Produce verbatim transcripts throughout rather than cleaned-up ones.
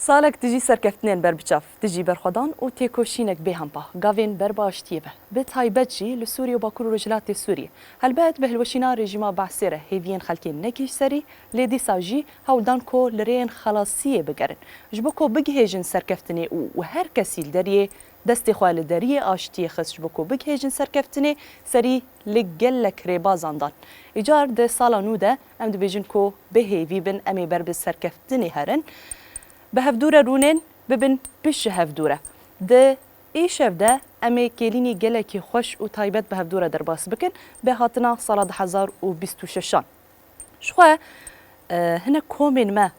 Salek dijî serkeftinên berbiçav, dijî berxwedan û têkoşînek bêhempa gavên ber bi aştiyê ve, bi taybet jî li Sûriyê û Bakur û Rojhilatê Sûriyê. Helbet bi hilweşîna rejîma Behsê re hêviyên xelkê negihîşt serî, lê dîsa jî hewl dan ku li rêyên xelasiyê bigerin. Ji bo ku bigihêjin serkeftinê û, û her kesî li deriyê destê xwe li deriyê aştiyê xist, ji bo ku bigihêjin serkeftinê, serî li gelek rêbazan dan. Îcar di sala nû de em dibêjin ku bi hêvî bin, em ê ber bi serkeftinê herin. Bi hevdû re rûnên, bibin pişt ji hevdû re. Di îşev de em ê kêlînî gelekî xweş û taybet bi hevdû re derbas bikin, bi hatina sala du hezar û bîst û şeşan. Ji xwe, e, hinek komên me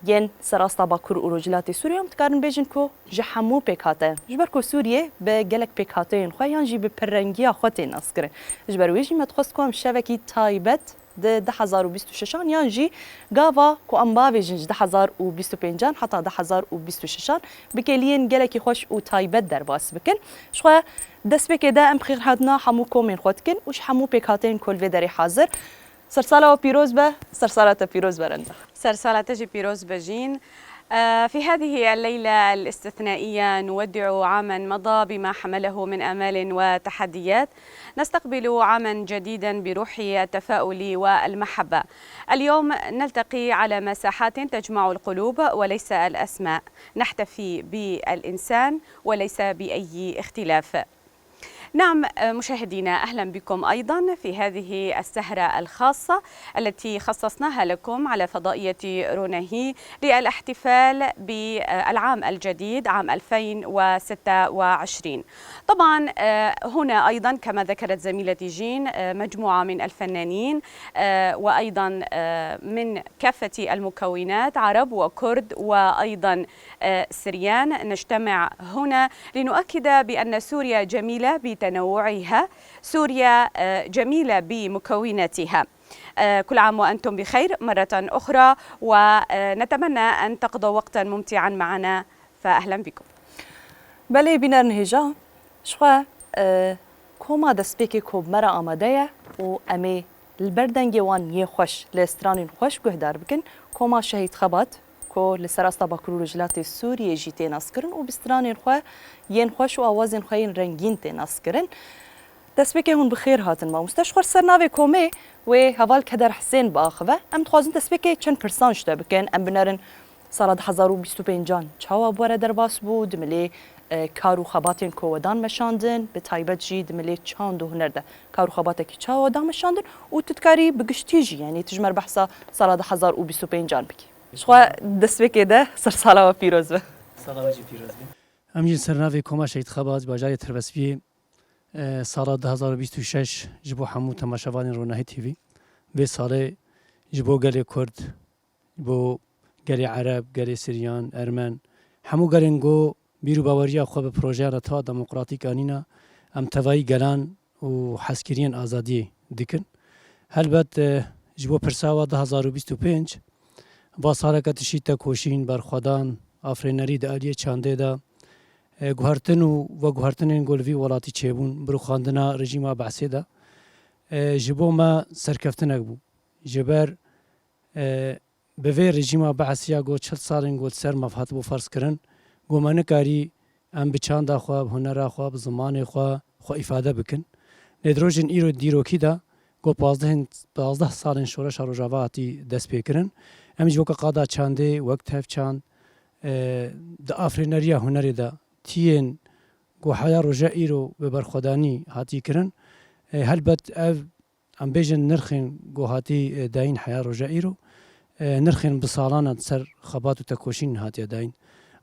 yên serasta Bakur û Rojhilatê Sûriyê, em dikarin bêjin ku ji hemû pêkhateyan. Ji ber ku Sûriyê bi gelek pêkhateyên xwe yan jî bi pirrengiya xwe tê naskirin. Ji ber wê jî me dixwest ku em şevekî taybet di du hezar û bîst û şeşan yan jî gava ku em bavêjin ji du hezar û bîst û pêncan heta du hezar û bîst û şeşan bi kêliyên gelekî xweş û taybet derbas bikin. Ji xwe destpêkê de em bi xêr hatina hemû komên xwe dikin û ji hemû pêkhateyên ku li vê derê hazir. Sersala we pîroz be, sersala te pîroz be Renda. Sersala te jî pîroz be Jîn. آه، في هذه الليلة الاستثنائية نودع عاما مضى بما حمله من آمال وتحديات. نستقبل عاما جديدا بروح التفاؤل والمحبة. اليوم نلتقي على مساحات تجمع القلوب وليس الأسماء. نحتفي بالإنسان وليس بأي اختلاف. نعم، مشاهدينا، أهلا بكم أيضا في هذه السهرة الخاصة التي خصصناها لكم على فضائية روناهي للاحتفال بالعام الجديد، عام ألفين وستة وعشرين. طبعا، آه، هنا أيضا كما ذكرت زميلتي جين، آه، مجموعة من الفنانين، آه، وأيضا، آه، من كافة المكونات، عرب وكرد وأيضا آه، سريان. نجتمع هنا لنؤكد بأن سوريا جميلة بتنوعها، سوريا، آه، جميلة بمكوناتها. آه، كل عام وأنتم بخير مرة أخرى، ونتمنى أن تقضوا وقتا ممتعا معنا، فأهلا بكم. Belê bînerin hêja, ji xwe, e, koma destpêkê ku bi me re amade ye û em ê li ber dengê wan yê xweş, lê stranên xweş guhdar bikin, koma Şehîd Xebat, ku li ser asta Bakur û Rojhilatê Sûriyê jî tê naskirin û bi stranên xwe yên xweş û awazên xwe yên rengîn tê naskirin. Destpêkê hûn bi xêr hatin mamoste. Ji xwe ser navê komê wê heval Keder Hisên biaxive. Em dixwazin destpêkê çend pirsan ji te bikin. Em binerin sala du hezar û bîst û pêncan çawa bi we re derbas bû? Dimilê, e, kar û xebatên ku we dan meşandin, bi taybet jî dimilê çand û huner de kar û xebatekî çawa we dan meşandin û tu dikarî bi giştî jî, yanî tu ji me re behsa sala du hezar û bîst û pêncan bikî. Ji xwe destpêkê de sersala we pîroz be. Sala we jî pîroz be. Em jî li ser navê Koma Şehîd Xebat, bajarê Tirbespiyê, e, sala du hezar û bîst û şeş ji bo hemû temaşevanên Ronahî T V. Vê salê ji bo gelê Kurd, ji bo gelê Ereb, gelê Siryan, Ermen, hemû gelên ku bîr û baweriya xwe bi projeya netewa demokratîk anîne, em tevayî gelan û hezkiriyên azadiyê dikin. Helbet, e, ji bo pirsa we du hezar û bîst û pênc, va saleke tişî tekoşîn, berxwedan, afirînerî di aliyê çandê de, e, guhertin û veguhertinên ku li vî welatî çêbûn, bi rûxandina rejîma Behsê de, e, ji bo me serkeftinek bû. Ji ber, e, bi vê rejîma Behsî ya ku çil salên ku li ser me hatibû ferzkirin, ku me nikarî em bi çanda xwe, bi hunera xwe, bi zimanê xwe, xwe îfade bikin. Lê di rojên îro dîrokî de ku pazdehên, pazdeh salên Şoreşa Rojava hatî destpêkirin, em jî weke qada çandê, wek tevçand, e, di afirîneriya hunerê de tiyên ku heya roja îro bi berxwedanî hatî kirin, e, helbet ev em bêjin nirxên ku hatî, e, dayîn heya roja îro, e, nirxên bi salan e di ser xebat û tekoşîn hatiye dayîn.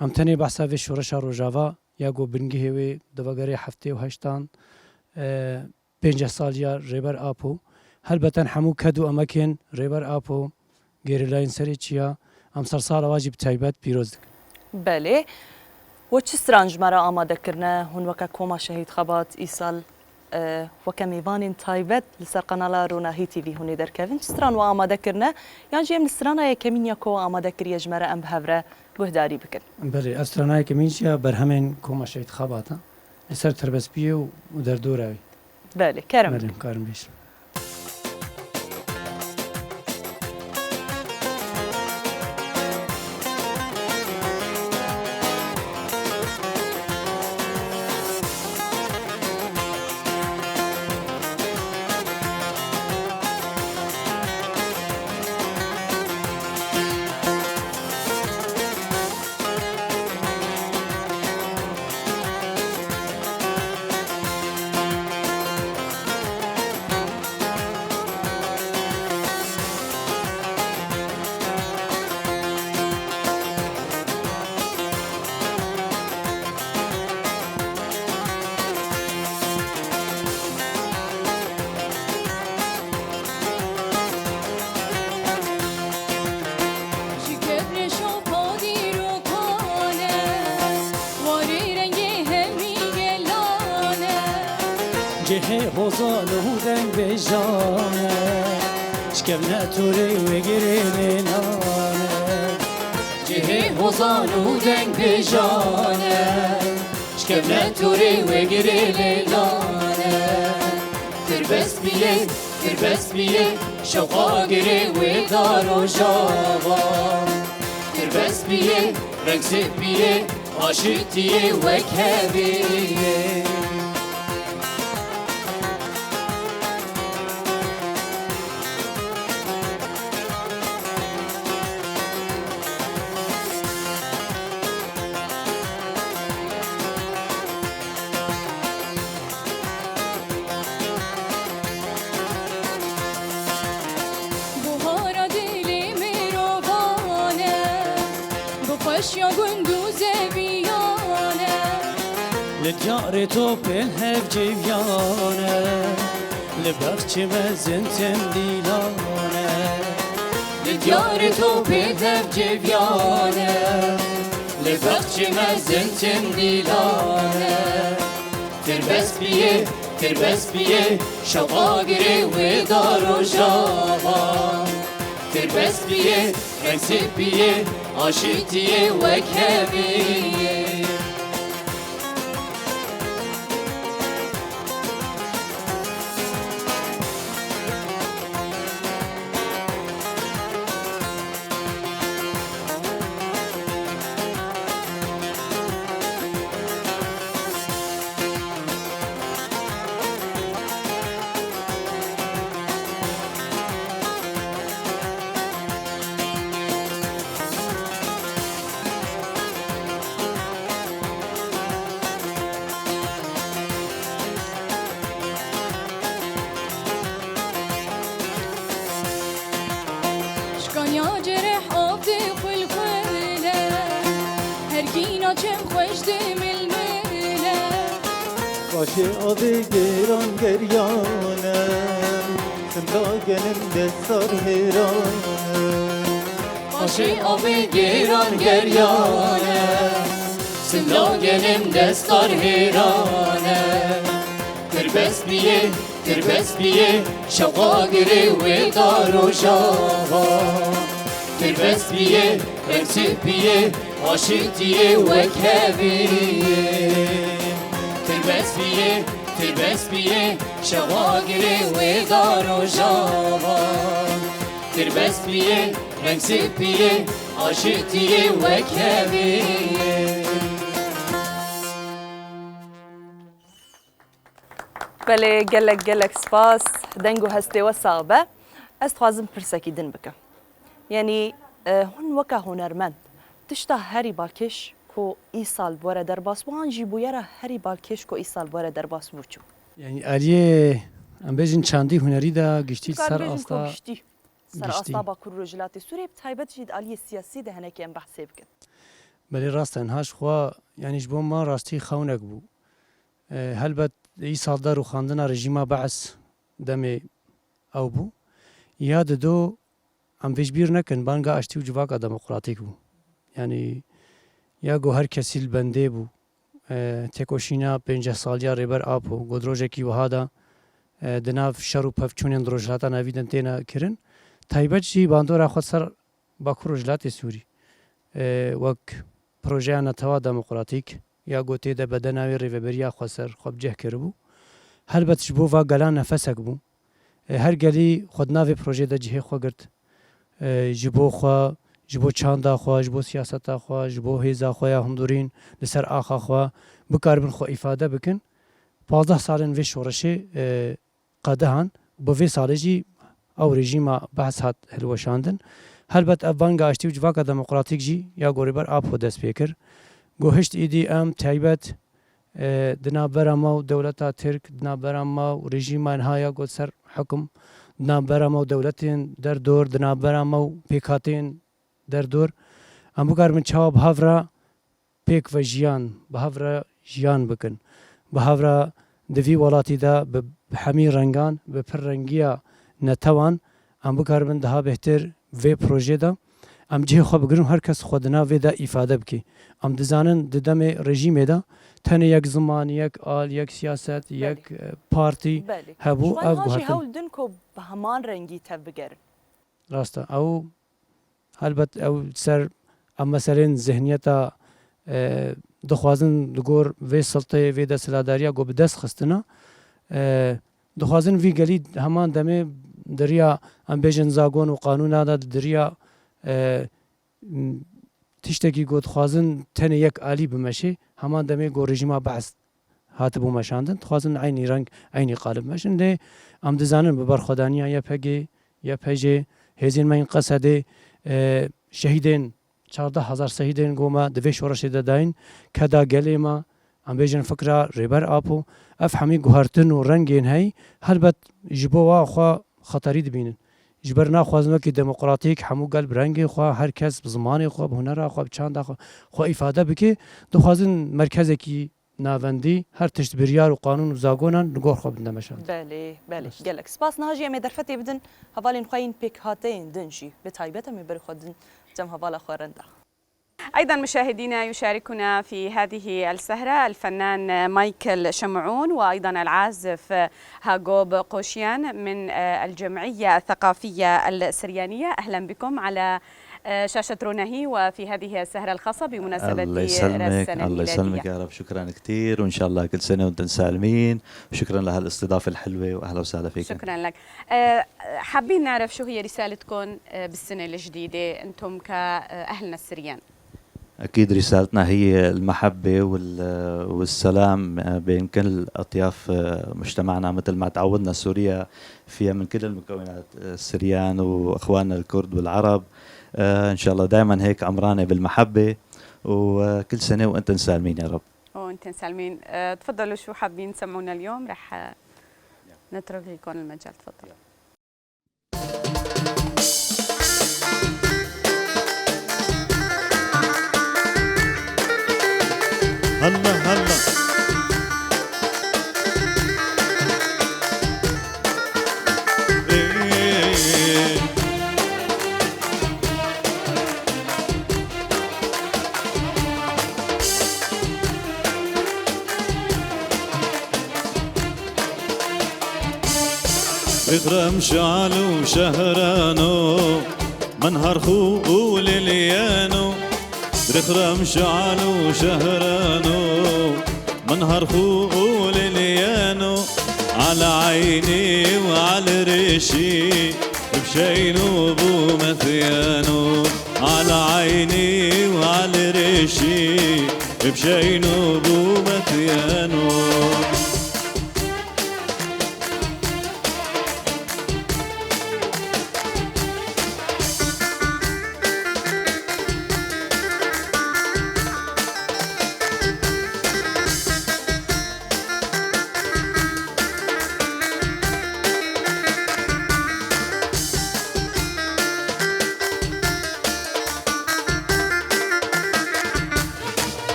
Em tenê behsa vê şoreşa Rojava ya ku bingehê wê di vegerê heftê û heştan, e, pênceh saliya Rêber Apo. Helbeten hemû ked û emekên Rêber Apo, gerîlayên serê çiya, em sersala wa jî bi taybet pîroz dikin. Belê. We çi stran ji me re amade kirine? Hûn weke Koma Şehîd Xebat îsal, e, weke mêvanên taybet li ser kanala Ronahî T V hûn ê derkevin. Çi stran we amade kirine? Yan jî em li strana yekemîn ya ku we amade kiriye ji me re em bi hev re guhdarî bikin? Belê, ev strana yekemîn jî ya berhemên Koma Şehîd Xebat e. Li ser Tirbespiyê û, û derdora wê. Belê, kerem. Belê, karim bêjim. Cihê hozan û dengbêjan e, ji kevne torê wê girê lêlan e. Cihê hozan û dengbêjan e, ji kevne torê wê girê lêlan e. Tirbest biyê, tirbest biyê, şewqa girê wê da rojava. Tirbest biyê, reng sêpiyê, aşitiyê wek heviyê. Buhara dilê mirovan e, bi xweşiya gund û zeviyan e. Li diyarê topên hev cêviyan e, li bexçê mezin tim dîlan e. Li diyarê topên hev cêviyan e, li bexçê mezin tim dîlan e. Tirbest biyê, tirbest biyê, şewqa girê wê da rojava. Tirbest biyê, reng sêpiyê, aşitiyê wek heviyê. Şikaniya cereh av dixulxule, hergîna çem xweş dimilmile. Paşê avê gêran geryan e, simra genim destar hêran e. Paşê avê gêran geryan e, simra genim destar hêran e. Tirbest biyê, tirbest biyê, şewqa girê wê da rojava. Tirbest biyê, reng sêpiyê, aşitiyê wek heviyê. Tirbest biyê, tirbest biyê, şewqa girê wê da rojava. Tirbest biyê, reng sêpiyê, aşitiyê wek heviyê. Belê, gelek, gelek spas. Deng û hestê we sax be. Ez dixwazim pirsekî din bikim. Yanî, e, hûn weke hunermend, tişta herî balkêş ku îsal bi we re derbas bû, an jî bûyera herî balkêş ku îsal bi we re derbas bû çi bû? Yanî aliyê, em bêjin çandî hunerî de giştî Dikar ser bêjin ku asta giştî. Ser Giştî. asta Bakur û Rojhilatê Sûriyê, bi taybet jî di aliyê siyasî de hinekî em behsê bikin. Belê rast e, niha ji xwe, yanî ji bo me rastî xewnek bû. E, helbet îsal de rûxandina rejîma Be'es demê ew bû. Ya dido, em vê ji bîr nekin, banga aştî û civaka demokratîk bû. Yanî ya ku her kesî li bendê bû. E, têkoşîna pênceh saliya Rêber Apo, ku di rojekî wiha de, e, di nav şer û pevçûnên di Rojhilata Navîn de têne kirin. Taybet jî bandora xwe ser Bakur Rojhilatê Sûrî, e, wek projeya netewa demokratîk ya ku tê de bedena wê rêveberiya xweser xwe bi cih kiribû. Helbet ji bo va gelan nefesek bû. E, her gelî xwe di nav vê projeyê de cihê xwe girt. E, ji bo xwe, ji bo çanda xwe, ji bo siyaseta xwe, ji bo hêza xwe ya hundirîn, li ser axa xwe bikaribin xwe îfade bikin. Pazdeh salên vê şoreşê, e, qedihan, bi vê salê jî ew rejîma Be'es hat hilweşandin. Helbet ev banga aştî û civaka demokratîk jî ya ku Rêber Apo dest pê kir. Ku hişt êdî em taybet, e, di navbera me û dewleta Tirk, di navbera me û rejîma niha ya ku ser hukum, di navbera me û dewletên derdor, di navbera me û pêkhateyên derdor, em bikaribin çawa bi hev re pêk ve jiyan, bi hev re jiyan bikin. Bi hev re di vî welatî de bi, bi hemî rengan, bi pirrengiya netewan em bikaribin daha bêhtir vê projê de Em cihê xwe bigirin, her kes xwe di nav vê de îfade bike. Em dizanin di demê rejîmê de tenê yek ziman, yek al, yek siyaset, Belê. yek, e, partî Belê. hebû, Ji bo ev niha jî guhertin. hewl din ku bi heman rengî tev bigerin. Rast e. Ew, helbet ew ser em meselên zihniyeta, e, dixwazin di gor vê silteyê, vê desthilatdariya ku bi dest xistine, e, dixwazin vî gelî heman demê di riya, em bêjin, zagon û qanûna de, di riya, e, m-, tiştekî ku dixwazin tenê yek alî bimeşê, heman demê ku rejîma Be'es hatibû meşandin, dixwazin eynî reng, eynî qalib meşin. Lê em dizanin bi berxwedaniya Y P G, Y P J, hêzên me yên Qesedê, e, şehîdên, çardeh hezar şehîdên ku me di vê şoreşê de dayîn, keda gelê me, em bêjin fikra Rêber Apo, ev hemî guhertin û rengên heyî, helbet ji bo wa xwe xeterî dibînin. Ji ber naxwazin wekî demokratîk hemû gel bi rengê xwe, her kes bi zimanê xwe, bi hunera xwe, bi çanda xwe, xwe îfade bike, dixwazin merkezekî navendî, her tişt biryar û qanûn û zagonan li gor xwe bidine meşandin. Belê, belê. Gelek spas. Niha jî em ê derfetê bidin hevalên xwe yên pêkhateyên din jî. Bi taybet em ê berê xwe din cem hevala xwe renda. أيضًا مشاهدينا، يشاركنا في هذه السهرة الفنان مايكل شمعون وأيضًا العازف هاغوب قوشيان من، آه، الجمعية الثقافية السريانية. أهلًا بكم على آه، شاشة روناهي وفي هذه السهرة الخاصة بمناسبة الله يسلمك، السنة الله يسلمك الميلادية. يا رب. شكرًا كتير، وإن شاء الله كل سنة وأنتم سالمين، وشكرًا لهالاستضافة الحلوة، وأهلا وسهلا فيكم. شكرًا لك. آه، حابين نعرف شو هي رسالتكم، آه، بالسنة الجديدة، أنتم كأهلنا السريان. أكيد رسالتنا هي المحبة وال-، والسلام بين كل أطياف مجتمعنا، مثل ما تعودنا سوريا فيها من كل المكونات، السريان وإخواننا الكرد والعرب. آه، إن شاء الله دايمًا هيك عمرانة بالمحبة، وكل سنة وأنتم سالمين يا رب. وأنتم سالمين. آه، تفضلوا، شو حابين تسمعونا اليوم؟ رح، آه، نترك لكم المجال، تفضلوا. هلا، هلا. إيه. رخرة مشعل وشهرانو، من هرخو ولليانو. رخرة مشعل وشهرانو، من هرخو ولليانو. على عيني وعلى ريشي، بشينو بومثيانو. على عيني وعلى ريشي، بشينو بومثيانو.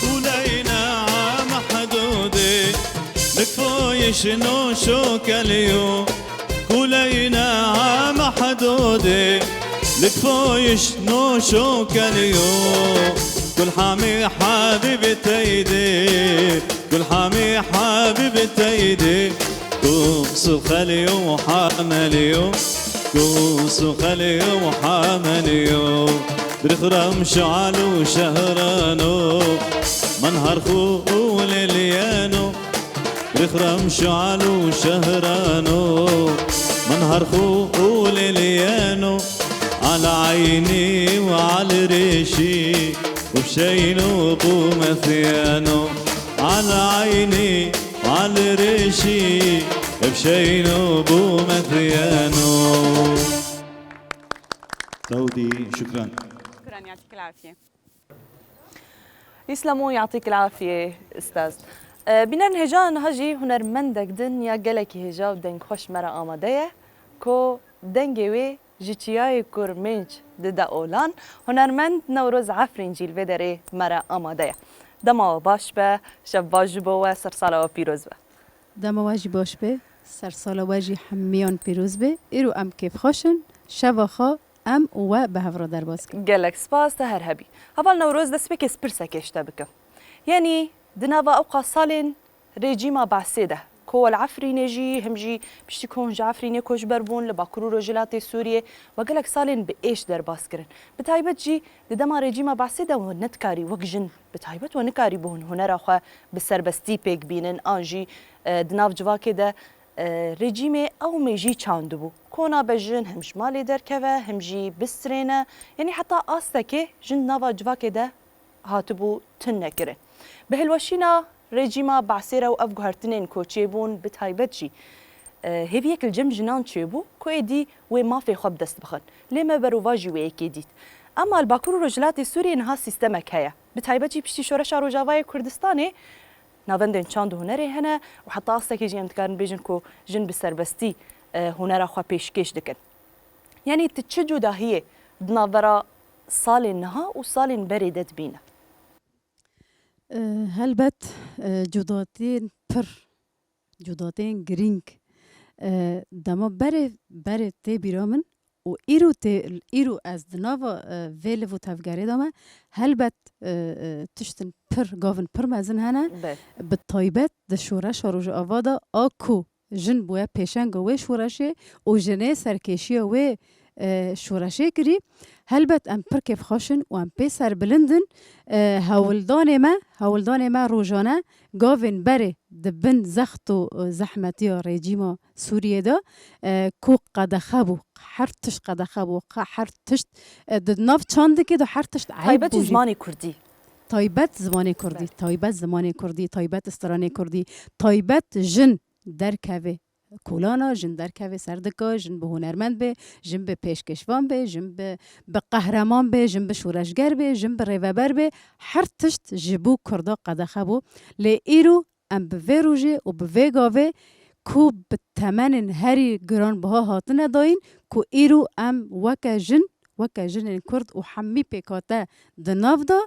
ولينا محدودة، نكفو يشنو شو كليو. كلينا محدودة، نكفو يشنو شو كليو. كل حامي حبيب تيدي، كل حامي حبيب تيدي. كوسو خليو حامليو، كوسو خليو حامليو. برخرة مشعل وشهرانو، من هرخو ولليانو. برخرة مشعل وشهرانو، من هرخو ولليانو. على عيني وعلى ريشي، وبشينو بومثيانو. على عيني وعلى ريشي، بشينو بومثيانو. تودي، شكرًا. شكرًا، يعطيك العافية. Îslamo, yatîk el afiyê, ustaz. E, bînerin hêja niha jî hunermendek din ya gelekî hêja û dengxweş me re amade ye, ku dengê wê ji çiyayê Kurmênc dide olan, hunermend Newroz Efrîncî li vê derê me re amade ye. Dema we baş be, şev baş ji bo we, sersala we pîroz be. Dema we jî baş be, sersala we jî hemiyan pîroz be. Îro em kêfxweş in, şeva xwe em û we bi hev re derbas kin. Gelek spas, te her hebî. Heval Newroz, destpêkê ez pirsekê ji te bikim. Yanî di nava ewqa salên rejîma Be'sê de, ku we li Efrînê jî, him jî piştî ku hûn ji Efrînê koçber bûn, li Bakur û Rojhilatê Sûriyê, we gelek salên bi êş derbas kirin. Bi taybet jî di dema rejîma Be'sê de we nedikarî wek jin, bi taybet we nikarîbûn hunera xwe bi serbestî pêk bînin, an jî, e, di nav civakê de, e, rejîmê ew mêjî çandibû. Ku nabe jin him ji malê derkeve, him jî bistrêne. Yanî heta astekê jin di nava civakê de hatibû tune kirin. Bi hilweşîna rejîma Be'sê re û ev guhertinên ku çêbûn, bi taybet jî, e, hêviyek li cem jinan çêbû ku êdî wê mafê xwe bi dest bixin. Lê me berovajî wê yekê dît. Ema li Bakur û Rojhilatê Sûriyê niha sîstemek heye. Bi taybet jî piştî Şoreşa Rojavayê Kurdistanê navendên çand û hunerê hene û heta astekê jî em dikarin bêjin ku jin bi serbestî, e, hunera xwe pêşkêş dikin. Yanî tu çi cudahiyê di navbera salên niha û salên berê de dibîne? E, helbet, e, cudatiyên pir, cudatiyên girîng, e, dema berê, berê tê bîra min û îro tê, îro ez di nava, e, vê liv û tevgerê de me, helbet, e, e, tiştin pir, gavin pir mezin hene. Belê. Bi taybet di şoreşa Rojava de a ku jin bûye pêşenga wê şoreşê û jinê serkêşiya wê, e, şoreşê kirî. Helbet em pir kêfxweş in û em pê serbilind in. E, hewldanê me, hewldanê me rojane gavên berê di bin zext û, e, zehmetiya rejîma Sûriyê de, e, ku qedexe bû, her tişt qedexe bû, qe-, her tişt, e, di nav çandikê de her tişt eyb Taybet jî bû jî. Zimanê kurdî. Taybet zimanê kurdî, Belê. Taybet zimanê kurdî, taybet stranê kurdî, taybet jin derkeve kolana, jin derkeve serdika, jin bi hunermend be, jin bi pêşkêşvan be, jin bi, bi qehreman be, jin bi şoreşger be, jin bi rêveber be, her tişt ji bo kurda qedexe bû. Lê îro em bi vê rojê û bi vê gavê ku bi temenên herî giranbiha hatine dayîn, ku îro em weke jin, weke jinên kurd û hemî pêkhate di nav de,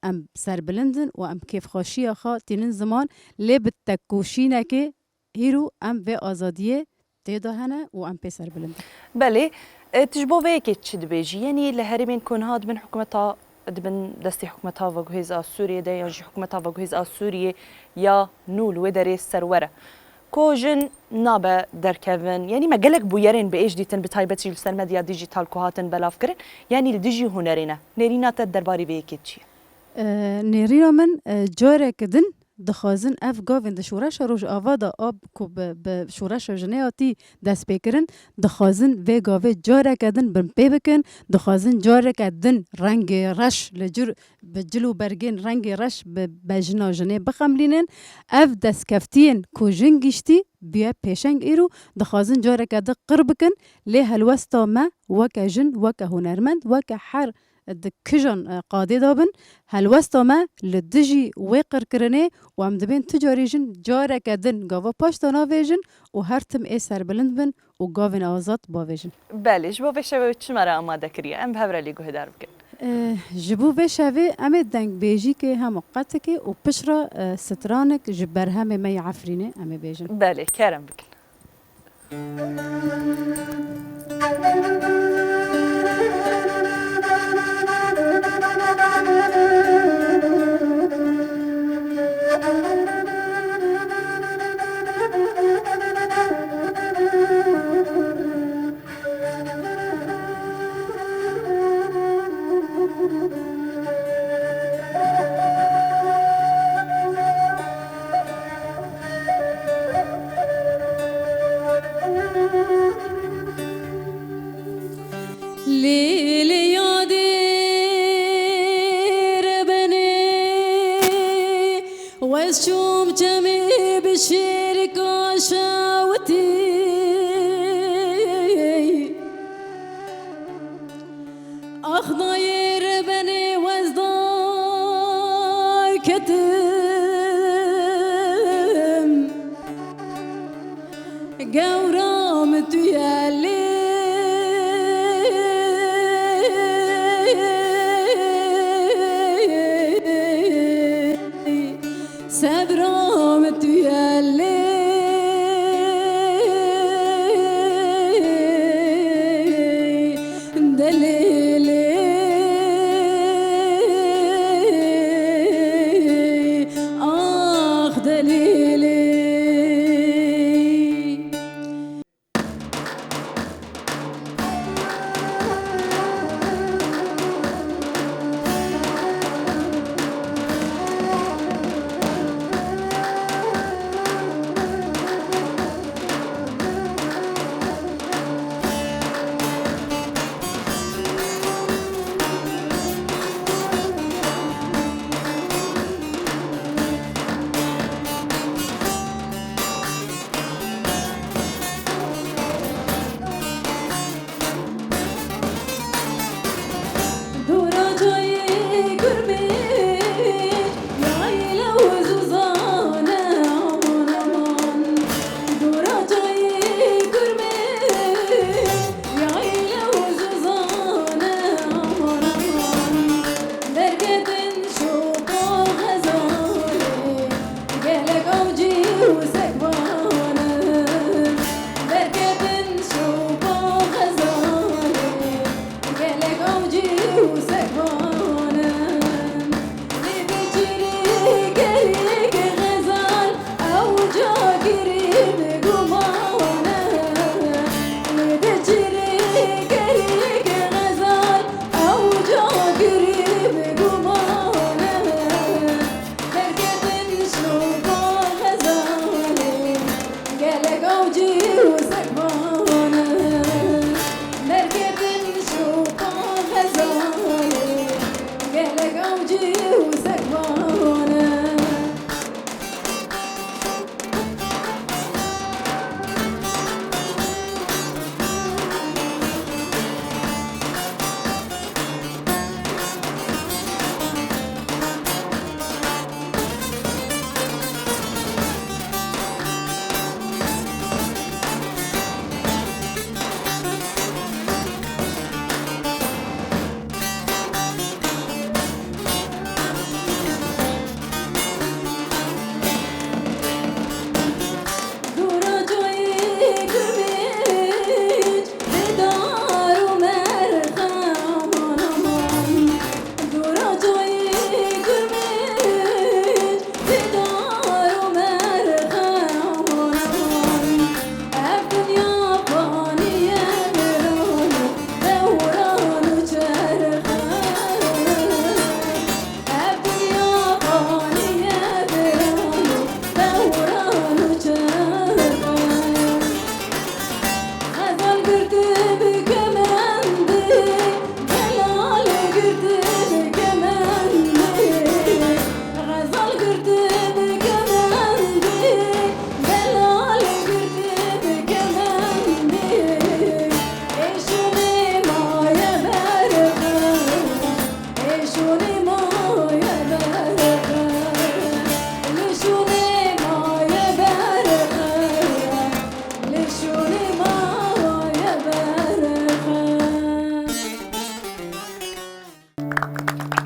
em serbilind in û em kêfxweşiya xwe tînin ziman, lê bi tekoşînekê îro em vê azadiyê tê de hene û em pê serbilind in. Belê, e, tu ji bo vê yekê çi dibêjî? Yanî li herêmên ku niha dibin hikûmeta, dibin destê hikûmeta veguhêz a Sûriyê de yan jî hikûmeta veguhêz a Sûriyê ya nû li wê derê serwer e. Ku jin nabe derkevin, yanî me gelek bûyerên bi êş dîtin, bi taybet jî li ser medya dîjîtal ku hatin belavkirin, yanî li dijî hunerê ne. Nêrîna te derbarê vê yekê çi ye? E, nêrîna min, e, careke din dixwazin ev gavên di şoreşa Rojava de a ku bi, bi şoreşa jinê hatî destpêkirin, dixwazin vê gavê careke din binpê bikin, dixwazin careke din rengê reş li cir, bi cil û bergên rengê reş bi bejna jinê bixemlînin. Ev destkeftiyên ku jin giştî bûye pêşeng îro, dixwazin careke din qir bikin, lê helwesta me weke jin, weke hunermend, weke her di kijan, e, qadê de bin, helwesta me li dijî wê qirkirinê û em dibên tu carî jin careke din gava paş de navêjin û her tim ê serbilind bin û gavên azad bavêjin. Belê, ji bo vê şevê çi me re amade kiriye? Em bi hev re lê guhdar bikin. E, ji bo vê şevê em ê dengbêjîkê hema qetikê û piştre, e, stranek ji berhemê me yê Efrînê em ê bêjin. Belê, kerem bikin. Lê li yadê rebenê wez çûm çemê bi şêrika şewitî. Axdayê rebenê wez dayketim. Gewra min tu ye lê. Sebra min tu ye lê. Dilê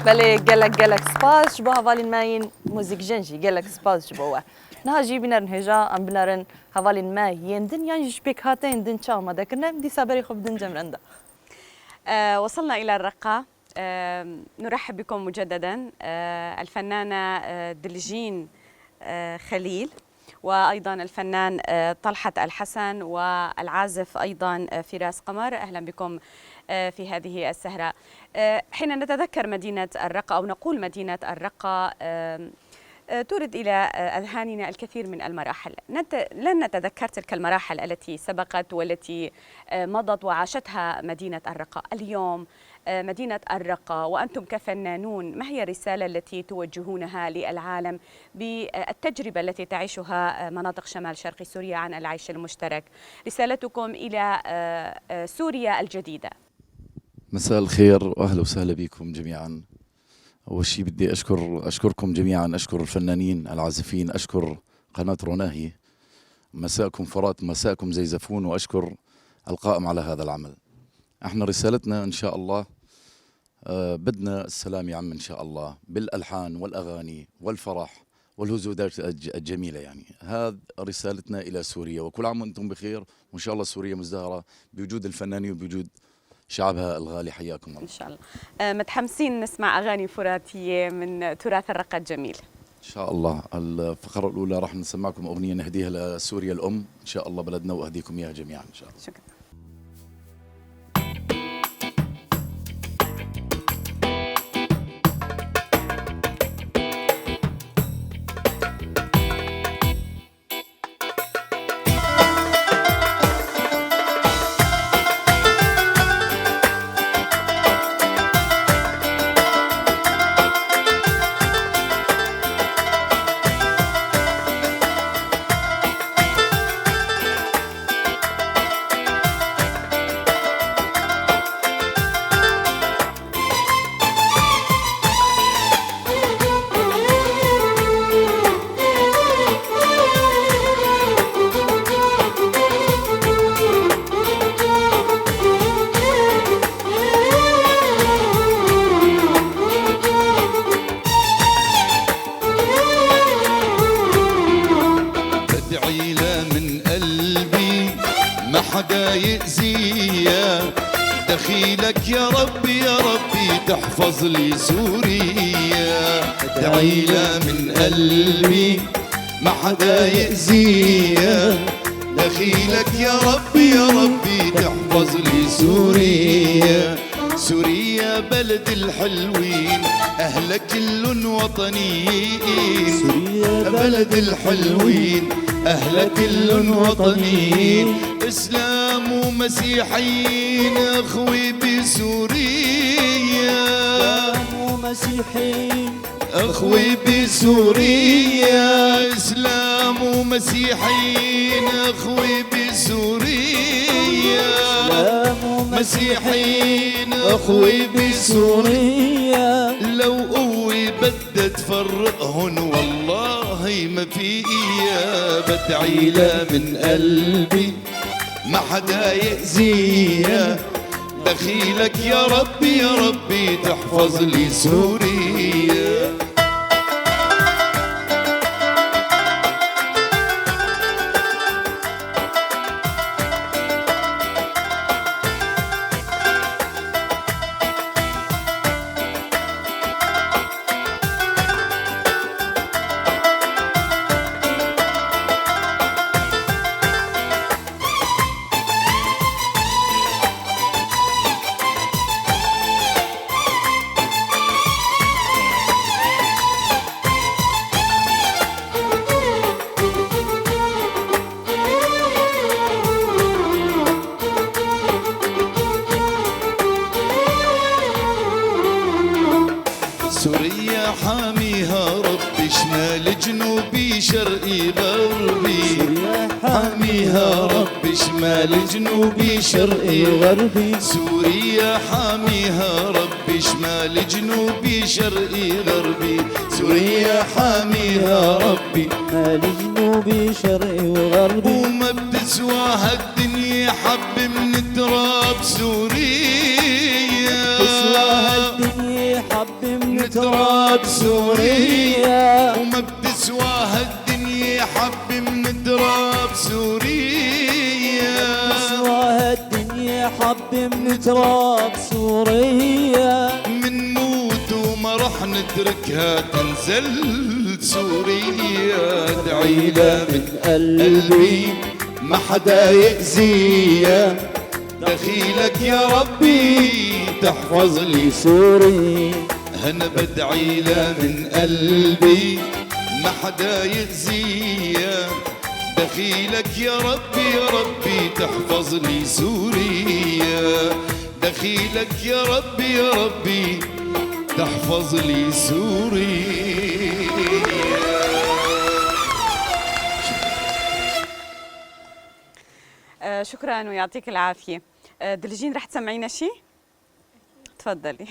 Belê, gelek gelek spas ji bo hevalên me yên muzîkjin jî, gelek spas ji bo we. Niha jî bînerin hêja, em binerin hevalên me yên din yan jî ji pêkhateyên din çi amade kirine, dîsa berê xwe bidin cem renda. آه، وصلنا إلى الرقة. آه، نرحب بكم مجددا، آه، الفنانة، آه، دلجين، آه، خليل، وأيضا الفنان، آه، طلحة الحسن، والعازف أيضا، آه، فراس قمر. أهلا بكم، آه، في هذه السهرة. آه، حين نتذكر مدينة الرقة أو نقول مدينة الرقة، آم، آه، تورد إلى، آه، أذهاننا الكثير من المراحل. نت-، لن نتذكر تلك المراحل التي سبقت والتي، آه، مضت وعاشتها مدينة الرقة. اليوم، آه، مدينة الرقة، وأنتم كفنانون، ما هي الرسالة التي توجهونها للعالم بالتجربة التي تعيشها، آه، مناطق شمال شرق سوريا عن العيش المشترك؟ رسالتكم إلى، آه، آه، سوريا الجديدة. مساء الخير وأهلا وسهلا بكم جميعا. أول شي بدي أشكر، أشكركم جميعا، أشكر الفنانين العازفين، أشكر قناة روناهي. مساءكم فرات، مساءكم زي زفون، وأشكر القائم على هذا العمل. احنا رسالتنا إن شاء الله، آه، بدنا السلام يعم إن شاء الله بالألحان والأغاني والفرح والهزودات الج-، الجميلة. يعني، هذ رسالتنا إلى سوريا، وكل عام وأنتم بخير، وإن شاء الله سوريا مزدهرة بوجود الفنانين وبوجود شعبها الغالي. حياكم الله. إن شاء الله. آه، متحمسين نسمع أغاني فراتية من تراث الرقة الجميل. إن شاء الله. الفقرة الأولى راح نسمعكم أغنية نهديها لسوريا الأم، إن شاء الله بلدنا، وأهديكم إياها جميعا إن شاء الله. شكرا. بدعي له من قلبي ما حدا يأذيها، دخيلك يا ربي، يا ربي تحفظ لي سوريا. بدعي له من قلبي ما حدا يأذيها، دخيلك يا ربي، يا ربي تحفظ لي سوريا. سوريا بلد الحلوين، أهلها كلن وطنيين. سوريا بلد الحلوين، أهلها كلن وطنيين. إسلام ومسيحيين، أخوي بسوريا. إسلام ومسيحيين. أخوي بسوريا، إسلام ومسيحيين، أخوي بسوريا. إسلام ومسيحيين، أخوي بسوريا. لو قوي بدها تفرقهن، والله ما فيا. بدعي له من قلبي ما حدا يأذيها، دخيلك يا ربي، يا ربي تحفظ لي سوريا. سوريا حاميها ربي، شمال جنوبي شرقي غربي. سوريا حاميها ربي، شمال جنوبي شرقي غربي. سوريا حاميها ربي، شمال جنوبي شرقي غربي. سوريا حاميها ربي. شمال جنوبي شرقي وغربي. وما بتسوى هالدنيا حبة من تراب سوريا. بتسوى هالدنيا حبة من تراب سوريا. وما بتسوى هالدنيا حبة من تراب سوريا. بتسوى هالدنيا حبة من تراب سوريا. منموت وما رح نتركها تنزل سوريا. ادعيلها من قلبي ما حدا يأذيها. دخيلك يا ربي تحفظ لي سوري. أنا بدعيلها من قلبي ما حدا يأذيها. دخيلك يا ربي، يا ربي تحفظ لي سوريا. دخيلك يا ربي، يا ربي تحفظ لي سوريا. آه، شكرًا ويعطيك العافية. آه، دلجين، رح تسمعينا شي؟ تفضلي.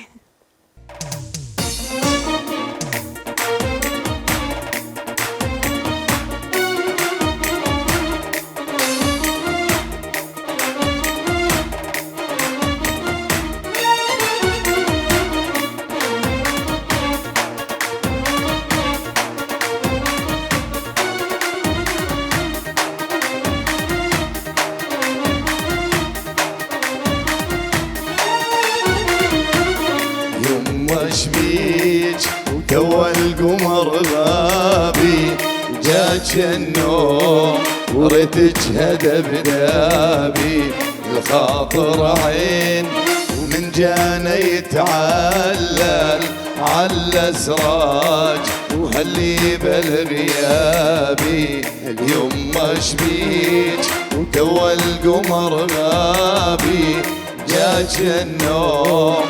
يما شبيك وتوا القمر غابي، جاك النوم وريتك هدى بدابي، الخاطر عين ومن جانا يتعلل على سراج وهاللي بالغيابي. اليوم ما شبيك وتوا القمر غابي، جاك النوم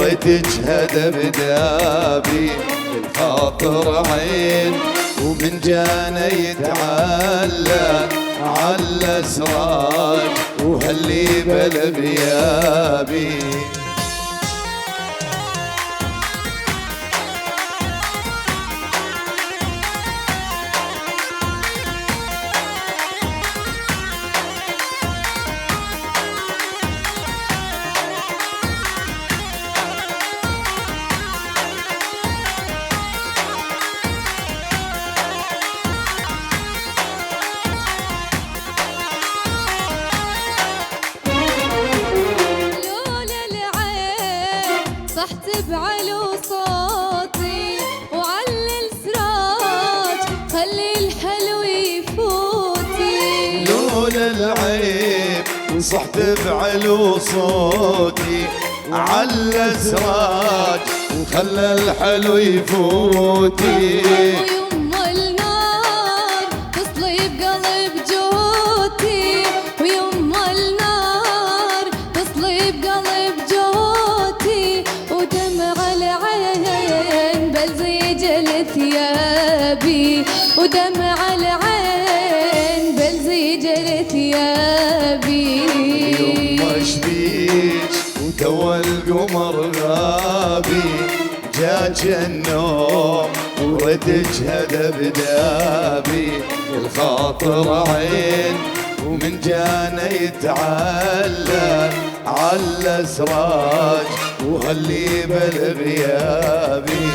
ريتك هدى بدابي، الخاطر عين ومن جانا يتعلى على سراج وهاللي بالغيابي. لولا العين صحت بعلو صوتي، وعلى السراج خلي الحلو يفوتي. لولا العيب صحت بعلو صوتي، على سراج وخلى الحلو يفوتي. ويما النار تصلي بقلب جوتي، ويما النار تصلي بقلب جوتي، ودمع العين بل زيج الثيابي، ودمع العين بل زيج الثيابي. يما شبيك وتوا القمر غابي، جاك النوم وريتك هدى بدابي، الخاطر عين ومن جانا يتعلى على سراج وهاللي بالغيابي.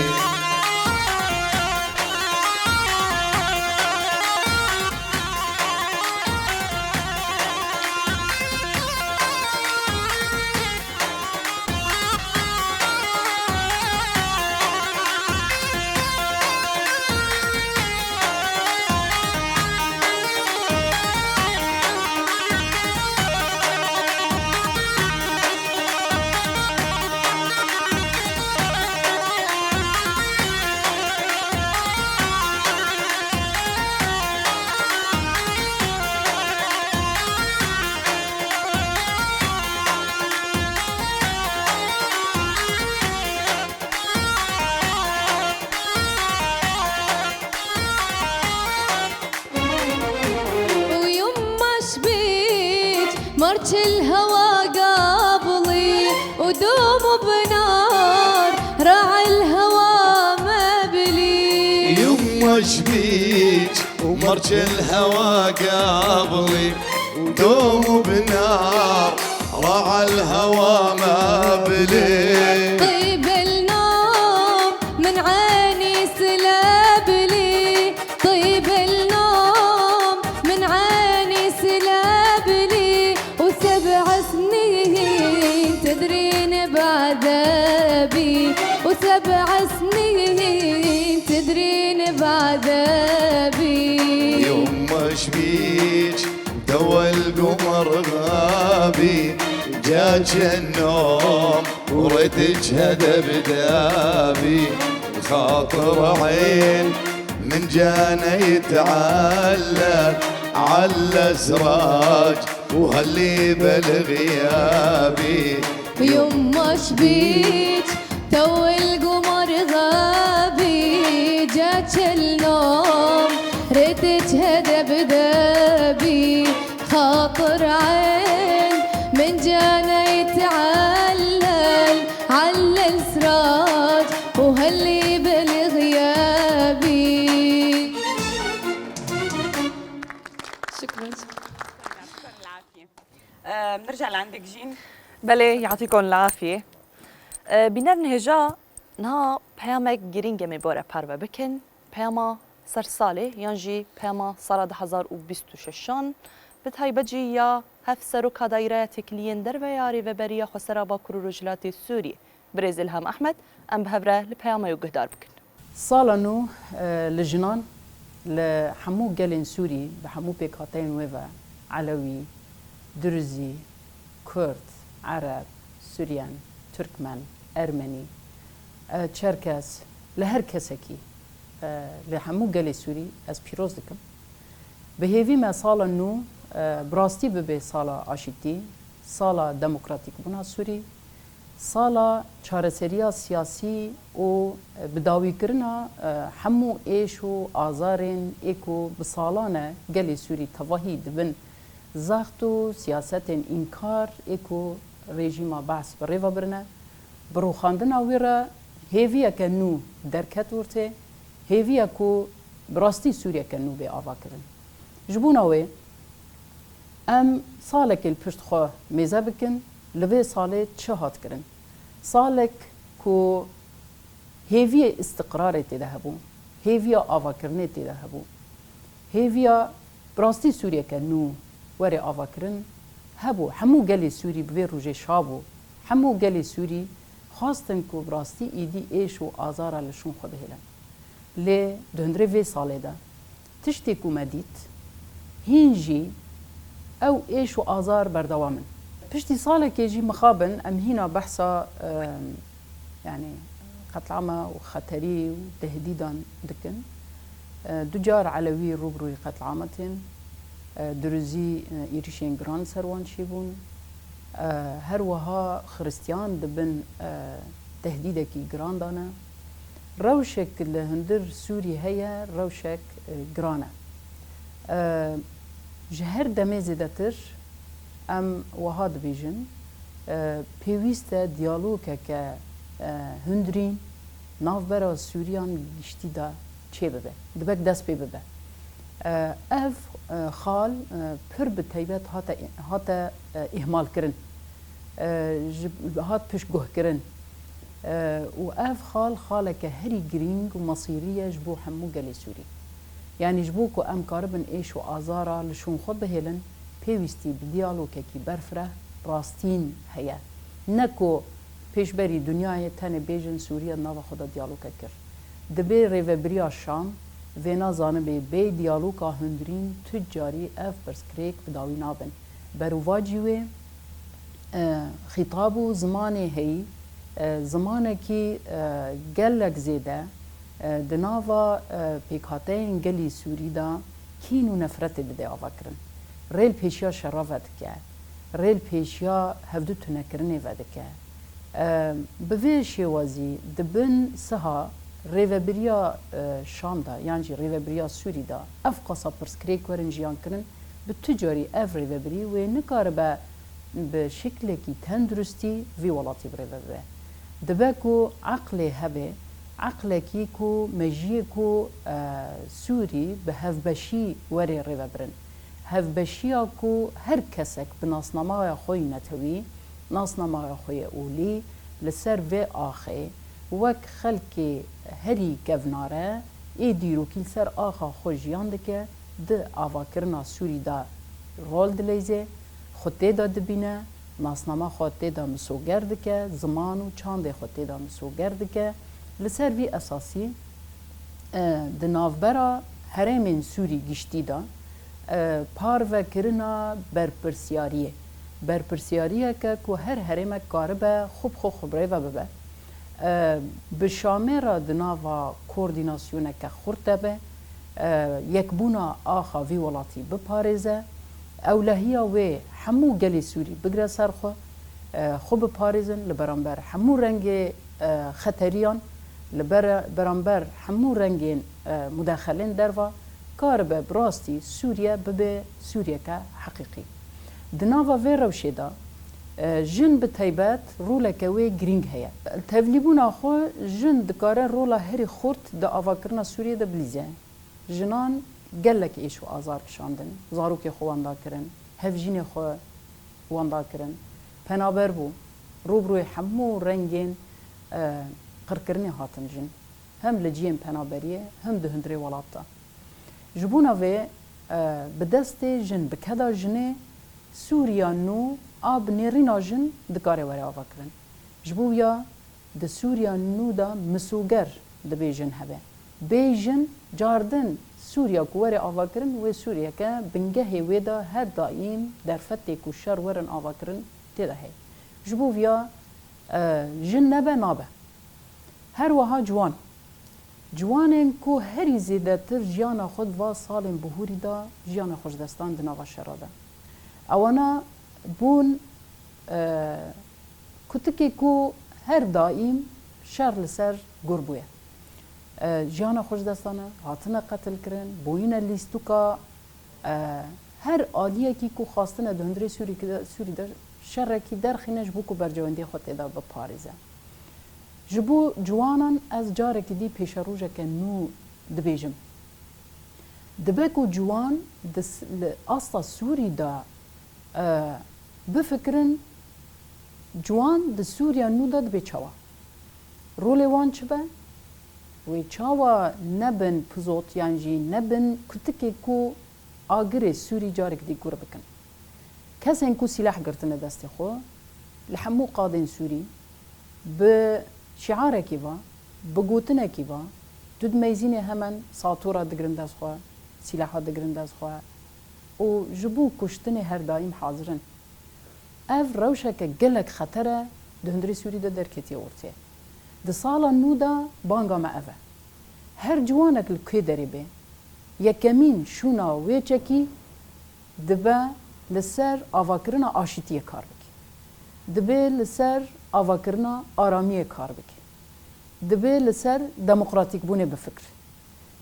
ويما شبيك مرج الهوى قابلي، ودوم بنار راعي الهوى مبلي. يما شبيك ومرج الهوى قابلي، ودوم بنار راعى الهوى مبلي. طيب النوم من يمش بيج دول قمر غابي، جاك النوم وريتك هدى بدابي. خاطر عين من جانا يتعلى على سراج، وهاللي بالغيابي. يمش بيج تو القمر غابي، جاك النوم ريتك هدى بدابي. خاطر عين من جانا يتعلل على السراج، وهاللي بالغيابي. شكرا. Ee, بنرجع لعندك جين. Belê, yatîkon lafiyê. Ee, bînerên hêja niha peyamek girîng em ê bi we re parve bikin. Peyama ser salê yan jî peyama sala du hezar û bîst û şeşan, bi taybet jî ya hevseroka Daîreya Têkiliyên Derve ya Rêveberiya Xwesera Bakur û Rojhilatê Sûriyê, birêz Îlham Ehmed, em bi hev re li peyama wê guhdar bikin. Sala nû, e, li jinan, li hemû gelên Sûrî, bi hemû pêkhateyên wê ve, Elewî, Durizî, Kurd, Ereb, Suryen, Tirkmen, Ermenî, e, Çerkes, li her kesekî, e, li hemû gelê Sûrî ez pîroz dikim. Bi hêvî me sala nû, e, bi rastî bibe sala aşîtî, sala demokratîkbûna Sûrî, sala çareseriya siyasî û bidawîkirina, e, hemû êş û azarên ê ku bi salan e gelê Sûrî tevahî di bin zext û siyasetên înkar ê ku rejîma Beas bi rê ve birine, bi rûxandina wî re hêviyeke nû derket ortê, hêviya ku bi rastî Sûriyeke nû bê avakirin. Ji bona wê, em salekê li pişt xwe mêze bikin, li vê salê çi hat kirin? Salek ku hêviyê îstiqrarê tê de hebû, hêviya avakirinê tê de hebû, hêviya bi rastî Sûriyeke nû were avakirin hebû. Hemû gelê Sûrî bi vê rojê şa bû. Hemû gelê Sûrî xwestin ku bi rastî îdî êş û azara li şûn xwe bihêlin. Lê di hundirê vê salê de tiştê ku me dît, hîn jî ew êş û azar berdewam in. Piştî salekê jî mixabin em hîna behsa, em, yanî qetlama û xeterî û tehdîdan dikin. E, du car Elewî rû bi rûyî qetlama tên. E, Duruzî, e, êrîşên giran ser wan çêbûn. E, her wiha Xiristiyan di bin, e, tehdîdekî giran de ne. Rewşek li hundir Sûrî heye, rewşek, e, giran e. E, ji her demê zêdetir em wiha dibêjin, e, pêwîst e diyalogeke, e, hundirîn navbera Sûriyan giştî de çêbibe, dibek dest pê bibe. E, ev, e, xal, e, pir bi taybet hate, hate, e, îhmalkirin. E, ji, hat piştguhkirin. E, û ev xal xaleke herî girîng û mesîrî ye ji bo hemû gelê Sûrî. Yanî ji bo ku em karibin êş û azara li şûn xwe bihêlin, pêwîstî bi diyalogekî berfireh, rastîn heye. Ne ku pêşberî dinyayê tenê bêjin Sûriye di nava xwe de diyalogek kir. Dibê rêvebiriya Şam vêna zanibê bê diyaloga hundirîn tu carî ev pirsgirêk bi dawî nabin. Berovajî wê, e, xîtab û zimanê heyî, e, zimanekî, e, gelek zêde, e, di nava, e, pêkhateyên gelî Sûrî de kîn û nefretê dide avakirin. Rê li pêşiya şera vedike, rê li pêşiya hevdu tunekirinê vedike. E, bi vê şêwazî di bin siha rêvebiriya, e, Şam de yan jî rêvebiriya Sûrî de ev qasa pirsgirêk werin jiyankirin, bi tu carî ev rêvebirî wê nikaribe bi şeklekî tenduristî vî welatî bi rê ve bibe. Dibe ku eqlê hebe, eqlekî ku mejiyê ku, e, Sûrî bi hevbeşî were rêvebirin. Hevbeşiya ku her kesek bi nasnameya xwe yî netewî, nasnameya xwe yê olî li ser vê axê wek xelkê herî kevnare ê dîrokî li ser axa xwe jiyan dike, di avakirina Sûrî de rol dileyze, xwe tê de dibîne, nasnama xwe tê de misoger dike, ziman û çandê xwe tê de misoger dike. Li ser vî esasî E, di navbera herêmên Sûrî giştî de, e, parvekirina berpirsiyariyê. Berpirsiyariyeke ku her herêmek karibe xwe bi xwe xwe bi rê ve bibe. E, bi Şamê re di nava koordînasyoneke xurt de be. E, yekbûna axa vî welatî biparêze. Ewlehiya wê hemû gelê Sûrî bigre ser xwe. E, xwe biparêzin li beramber hemû rengê, e, xeteriyan, li ber-, beramber hemû rengên, e, mudexelên derva, karibe bi rastî Sûriye bibe Sûriyeke heqîqî. Di nava vê rewşê de, e, jin bi taybet roleke wê girîng heye. Tevlîbûna xwe jin dikare rola herî xurt di avakirina Sûriyê de bilîze. Jinan gelek êş û azar kişandin, zarokê xwe wenda kirin, hevjînê xwe wenda kirin, penaber bû, rûbirûyê hemû rengên, e, qirkirinê hatin jin. Hem li cihên penaberiyê, hem di hundirê welat de. Ji bona vê, e, bi destê jin, bi keda jinê, Sûriya nû a bi nêrîna jin dikare were avakirin. Ji bo ya di Sûriya nû de misoger dibê jin hebe. Bê jin, cardin Sûriya ku were avakirin, wê Sûriyeke bingehê wê de her daîm derfetê ku şer werin avakirin tê de heye. Ji bo viya, e, jin nebe nabe. Her wiha ciwan. Ciwanên ku herî zêdetir jiyana xwe di va salên bihûrî de jiyana xwe ji dest dan di nava şera de. Ewana bûn, e, kutikê ku her daîm şer li ser gur bûye. E, jiyana xwe ji dest dane, hatine qetilkirin, bûyine lîstûka, e, her aliyekî ku xwastine di hundirê Sûrî-, Sûrî de şerekî derxîne ji bo ku berjewendiyê xwe tê de biparêze. Ji bo ciwanan ez carekî dî pêşerojeke nû dibêjim. Dibe ku ciwan di s-, li asta Sûrî de, e, bifikirin, ciwan di Sûriya nû de dibê çawa? Rolê wan çi be? Wê çawa nebin pizot yan jî nebin kutikê ku agirê Sûrî carek dî gur bikin? Kesên ku sîlah girtine destê xwe, li hemû qadên Sûrî, bi şiarekî ve, bi gotinekî ve, tu dimeyzînê hemen satora digirin dest xwe, sîlaha digirin dest xwe û ji bo kuştinê her daîm hazir in. Ev rewşeke gelek xeter e di hundirê Sûrî de derketiye ortê. Di sala nû de banga me ev e. Her ciwanek li kê derê be, yekemîn şûna wê çekî dibe li ser avakirina aşîtiyê kar bike. Dibe li ser avakirina aramiyê kar bike. Dibe li ser demokratîkbûnê bifikire.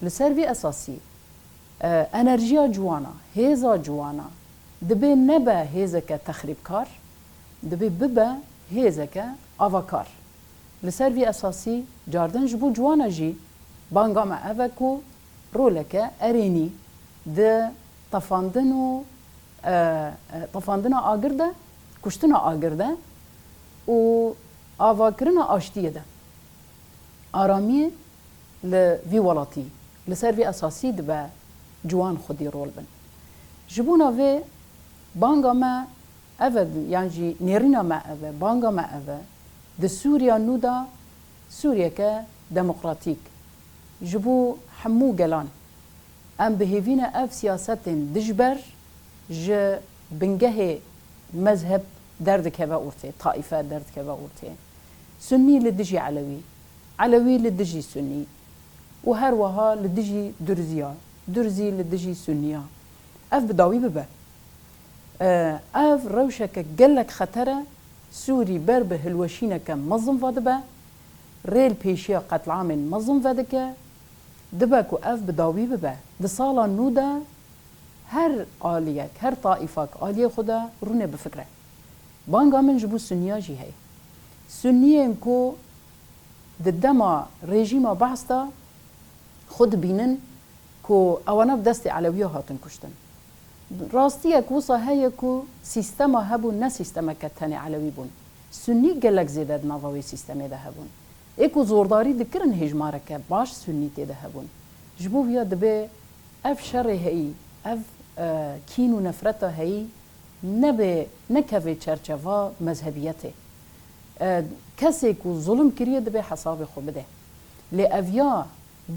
Li ser vî esasî, e, enerjiya ciwana, hêza ciwana dibe nebe hêzeke texrîbkar, dibe bibe hêzeke avakar. Li ser vî esasî cardin ji bo ciwana jî banga me ev e ku roleke erênî di tefandin û, e, e, tefandina agir de, kuştina agir de û avakirina aştiyê de, aramiyê li vî welatî, li ser vî esasî dibe ciwan xwedî rol bin. Ji bona vê banga me ev e, yan jî nêrîna me ev e, banga me ev e, di Sûriya nû de Sûriyeke demokratîk ji bo hemû gelan. Em bi hêvî ne ev siyasetên dijber ji bingehê mezheb derdikeve ortê, taîfe derdikeve ortê. Sunnî li dijî Elewî, Elewî li dijî Sunnî û her wiha li dijî Durziya, Durzî li dijî Sunniya. Ev bi dawî bibe. E, ev rewşeke gelek xeter e, Sûrî ber bi hilweşîneke mezin ve dibe, rê li pêşiya qetlamên mezin vedike, dibe ku ev bi dawî bibe. Di sala nû de her aliyek, her taîfak aliyê xwe de rûne bifikire. Banga min ji bo Sunniya jî heye. Sunniyên ku di dema rejîma Baas de xwe dibînin ku ewana bi destê Elewiya hatin kuştin. Rastiyek wisa heye ku sîstema hebû ne sîstemeke tenê Elewî bûn. Sunnî gelek zêde di nava wê sîstemê de hebûn. Ê ku zordarî dikirin hêjmareke baş Sunnî tê de hebûn. Ji bo viya dibe ev şerê heyî, ev, e, kîn û nefreta heyî nebe, nekeve çerçeva mezhebiyetê. E, kesê ku zulm kiriye dibe hesabê xwe bide. Lê ev ya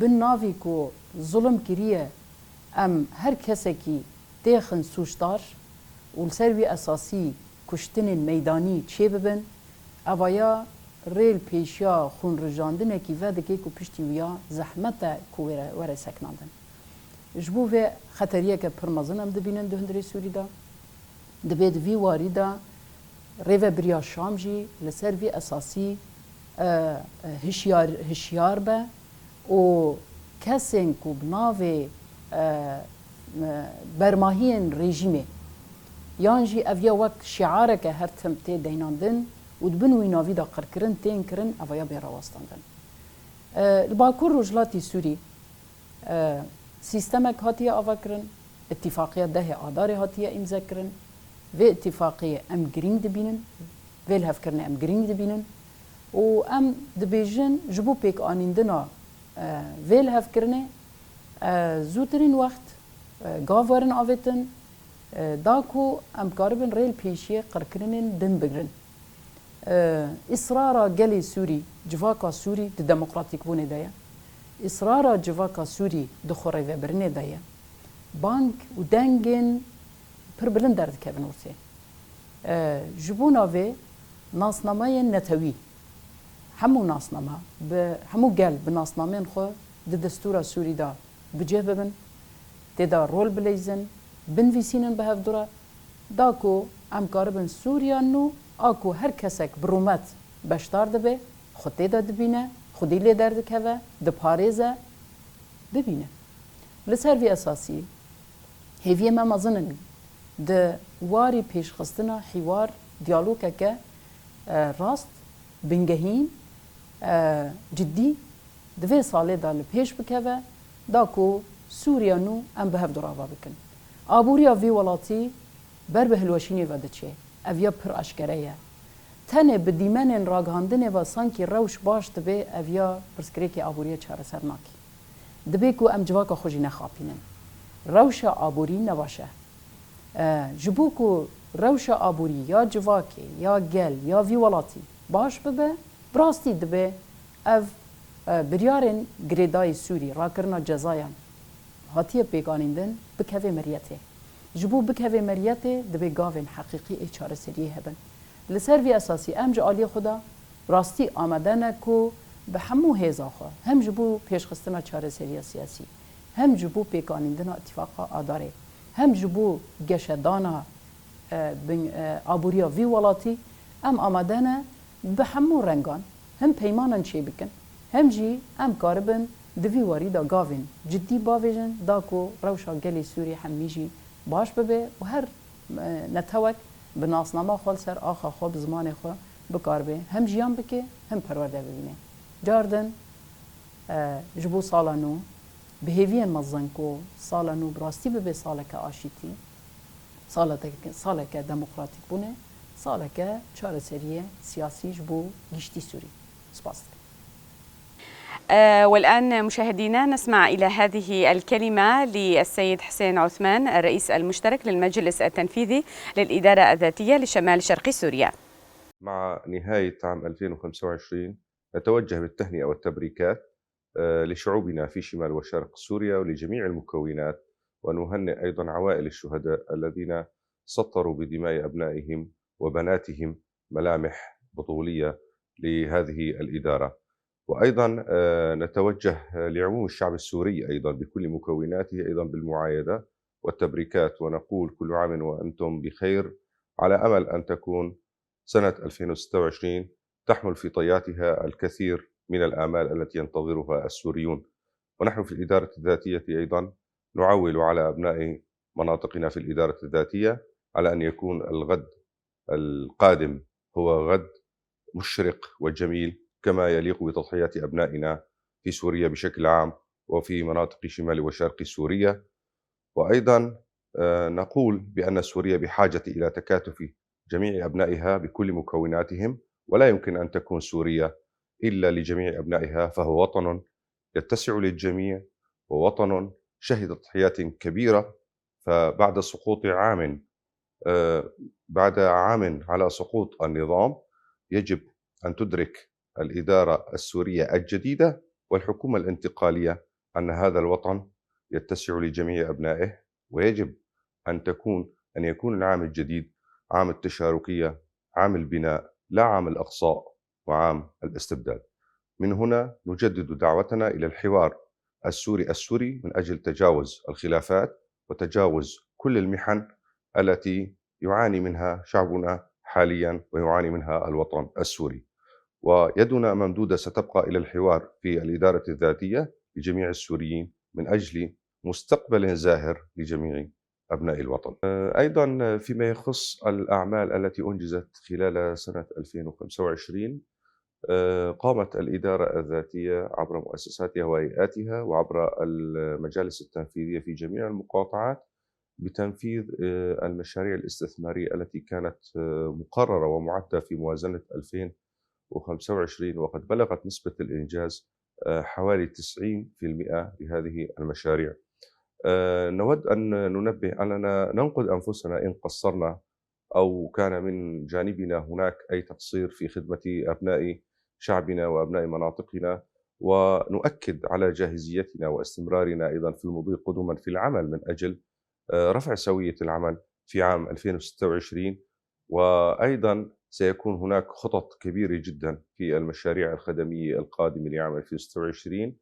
Bin navî ku zulm kiriye, em her kesekî têxin sûcdar û li ser wî esasî kuştinên meydanî çêbibin, evaya rê li pêşiya xûnrijandinekî vedike ku piştî wiya zehmet e ku were, were sekinandin. Ji bo vê xeteriyeke pir mezin em dibînin di hundirê Sûrî de. Dibê di vî warî de rêvebiriya Şam jî li ser vî esasî, e, e, hişyar, hişyar be û kesên ku bi navê, e, e, bermahiyên rejîmê yan jî ev ya wek şiareke her tim tê deynandin û di bin wî navî de qirkirin tên kirin, ev ya bê rawestandin. E, li Bakur Rojhilatî Sûrî, e, sîstemek hatiye avakirin, îtîfaqiya dehê Adarê hatiye îmzekirin. Vê îtîfaqiyê em girîng dibînin, vê lihevkirinê em girîng dibînin û em dibêjin ji bo pêkanîndina, e, vê lihevkirinê, e, zûtirîn wext, e, gav werin avêtin, e, da ku em karibin rê li pêşiyê qirkirinên din bigrin. E, îsrara gelê Sûrî, civaka Sûrî di demokratîkbûnê de ye. Îsrara civaka Sûrî di xwerêvebirinê de ye. Bang û dengên pir bilind derdikevin ortê. E, ji bona vê nasnameyên netewî, hemû nasnama, bi, hemû gel bi nasnameyên xwe di destûra Sûrî de bi cih bibin, tê de rol bileyzin, binivîsînin bi hevdû re, da ku em karibin Sûriya nû a ku her kesek bi rûmet beşdar dibe, xwe tê de dibîne, xwedî lê derdikeve, diparêze, bibîne. Li ser vî esasî hêviyê me mezin in di warî pêşxistina hîwar, diyalogeke, e, rast, bingehîn, e, cidî di vê salê de li pêş bikeve, da ku Sûriya nû em bi hev du re ava bikin. Aboriya vî welatî ber bi hilweşînê ve diçe. Ev ya pir aşkere ye. Tenê bi dîmenên ragihandinê ve sankî rewş baş dibe, ev ya pirsgirêkê aboriyê çareser nake. Dibe ku em civaka xwe jî nexapînin. Rewşa aborî ne baş e. E, ji bo ku rewşa aborî ya civakê, ya gel, ya vî welatî baş bibe, bi rastî dibe ev, e, biryarên girêdayî Sûrî, rakirina cezayan hatiye pêkanîndin, bikeve meriyetê. Ji bo bikeve meriyetê, dibe gavên heqîqî ê çareseriyê hebin. Li ser vî esasî em ji aliyê xwe de rastî amade ne ku bi hemû hêza xwe, hem ji bo pêşxistina çareseriya siyasî, hem ji bo pêkanîndina îtîfaqa Adarê, hem ji bo geşedana, e, bin, e, aboriya vî welatî, em amade ne bi hemû rengan hem peymanan çêbikin, hem jî em karibin di vî warî de gavên cidî bavêjin, da ku rewşa gelê Sûrî hemî jî baş bibe û her, e, netewek bi nasnama xwe li ser axa xwe, bi zimanê xwe bikaribe hem jiyan bike, hem perwerde bibîne. Cardin, e, ji bo sala nû, bi hêviyên mezin ku sala nû bi rastî bibe saleke aşîtî, saleke, saleke demokratîkbûnê, saleke çareseriyê siyasî ji bo giştî Sûrî. Spas dikim. آه، والآن مشاهدينا نسمع إلى هذه الكلمة للسيد حسين عثمان، الرئيس المشترك للمجلس التنفيذي للإدارة الذاتية لشمال شرق سوريا. مع نهاية عام ألفين وخمسة وعشرين نتوجه بالتهنئة والتبريكات، آه، لشعوبنا في شمال وشرق سوريا ولجميع المكونات، ونهنئ أيضًا عوائل الشهداء الذين سطروا بدماء أبنائهم وبناتهم ملامح بطولية لهذه الإدارة. وأيضًا، آه، نتوجه لعموم الشعب السوري أيضًا بكل مكوناته أيضًا بالمعايدة والتبريكات، ونقول: كل عام وأنتم بخير، على أمل أن تكون سنة ألفين وستة وعشرين تحمل في طياتها الكثير من الآمال التي ينتظرها السوريون. ونحن في الإدارة الذاتية أيضًا نعول على أبناء مناطقنا في الإدارة الذاتية على أن يكون الغد القادم هو غد مشرق وجميل كما يليق بتضحيات أبنائنا في سوريا بشكل عام وفي مناطق شمال وشرق سوريا. وأيضًا، آه، نقول بأن سوريا بحاجة إلى تكاتف جميع أبنائها بكل مكوناتهم، ولا يمكن أن تكون سوريا إلا لجميع أبنائها، فهو وطن يتسع للجميع، ووطن شهد تضحيات كبيرة. فبعد سقوط عام، آه، بعد عام على سقوط النظام، يجب أن تدرك الإدارة السورية الجديدة والحكومة الانتقالية أن هذا الوطن يتسع لجميع أبنائه، ويجب أن تكون، أن يكون العام الجديد عام التشاركية، عام البناء، لا عام الإقصاء وعام الاستبداد. من هنا نجدد دعوتنا إلى الحوار السوري السوري من أجل تجاوز الخلافات وتجاوز كل المحن التي يعاني منها شعبنا حاليًا ويعاني منها الوطن السوري. ويدنا ممدودة ستبقى إلى الحوار في الإدارة الذاتية لجميع السوريين من أجل مستقبل زاهر لجميع أبناء الوطن. أيضًا فيما يخص الأعمال التي أنجزت خلال سنة ألفين وخمسة وعشرين، آه، قامت الإدارة الذاتية عبر مؤسساتها وهيئاتها وعبر المجالس التنفيذية في جميع المقاطعات بتنفيذ، آه، المشاريع الاستثمارية التي كانت، آه، مقررة ومعدة في موازنة ألفين وخمسة وعشرين، وقد بلغت نسبة الإنجاز، آه، حوالي تسعين في المئة لهذه المشاريع. آه، نود أن ننبه أننا ننقد أنفسنا إن قصرنا أو كان من جانبنا هناك أي تقصير في خدمة أبناء شعبنا وأبناء مناطقنا، ونؤكد على جاهزيتنا واستمرارنا أيضًا في المضي قدما في العمل من أجل، آه، رفع سوية العمل في عام ألفين وستة وعشرين. وأيضًا سيكون هناك خطط كبيرة جدًا في المشاريع الخدمية القادمة لعام ألفين وستة وعشرين،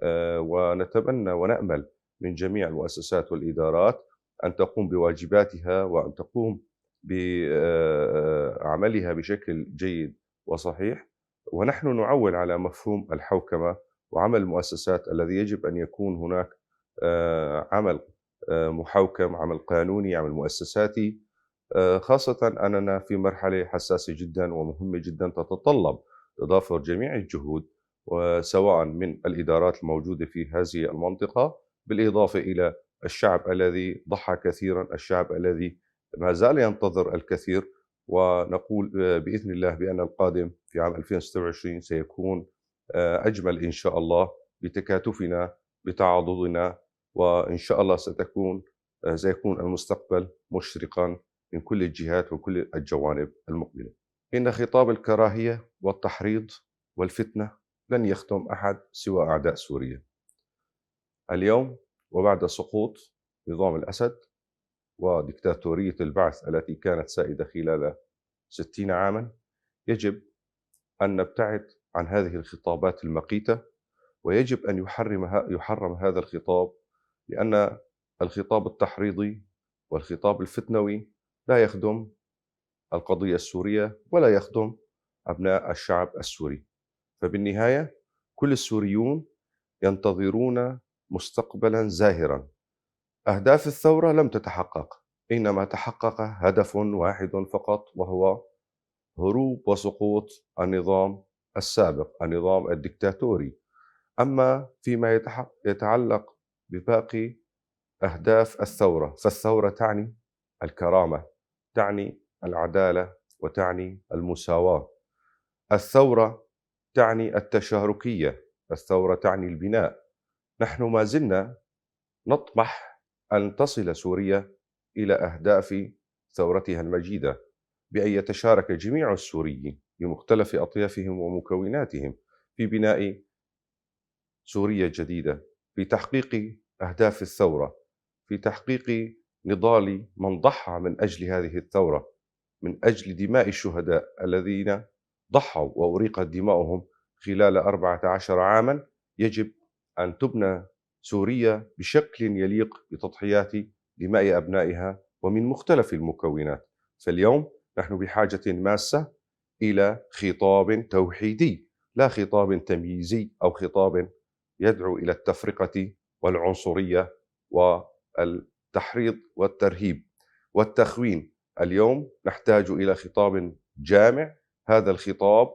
آه، ونتمنى ونأمل من جميع المؤسسات والإدارات أن تقوم بواجباتها وأن تقوم بعملها بشكل جيد وصحيح. ونحن نعول على مفهوم الحوكمة وعمل المؤسسات الذي يجب أن يكون هناك، آه، عمل، آه، محوكم، عمل قانوني، عمل مؤسساتي، آه، خاصة أننا في مرحلة حساسة جدًا ومهمة جدًا تتطلب تضافر جميع الجهود، وسواء من الإدارات الموجودة في هذه المنطقة، بالإضافة إلى الشعب الذي ضحى كثيرًا، الشعب الذي ما زال ينتظر الكثير. ونقول، آه، بإذن الله بأن القادم في عام ألفين وستة وعشرين سيكون، آه، أجمل إن شاء الله، بتكاتفنا، بتعاضدنا، وإن شاء الله ستكون، آه، سيكون المستقبل مشرقًا من كل الجهات وكل الجوانب المقبلة. إن خطاب الكراهية والتحريض والفتنة لن يخدم أحد سوى أعداء سوريا. اليوم وبعد سقوط نظام الأسد ودكتاتورية البعث التي كانت سائدة خلال ستين عامًا، يجب أن نبتعد عن هذه الخطابات المقيتة، ويجب أن يحرم ه-، يحرم هذا الخطاب، لأن الخطاب التحريضي والخطاب الفتنوي لا يخدم القضية السورية ولا يخدم أبناء الشعب السوري. فبالنهاية كل السوريون ينتظرون مستقبلًا زاهرًا. أهداف الثورة لم تتحقق، إنما تحقق هدف واحد فقط، وهو هروب وسقوط النظام السابق، النظام الدكتاتوري. أما فيما يتح-، يتعلق بباقي أهداف الثورة، فالثورة تعني الكرامة، تعني العدالة، وتعني المساواة. الثورة تعني التشاركية، الثورة تعني البناء. نحن ما زلنا نطمح أن تصل سوريا إلى أهداف ثورتها المجيدة، بأن يتشارك جميع السوريين بمختلف أطيافهم ومكوناتهم في بناء سوريا جديدة، في تحقيق أهداف الثورة، في تحقيق نضال من ضحى من أجل هذه الثورة، من أجل دماء الشهداء الذين ضحوا وأريقت دماؤهم خلال أربعة عشر عامًا. يجب أن تبنى سوريا بشكل يليق بتضحيات دماء أبنائها ومن مختلف المكونات. فاليوم نحن بحاجة ماسة إلى خطاب توحيدي، لا خطاب تمييزي أو خطاب يدعو إلى التفرقة والعنصرية والتحريض والترهيب والتخوين. اليوم نحتاج إلى خطاب جامع. هذا الخطاب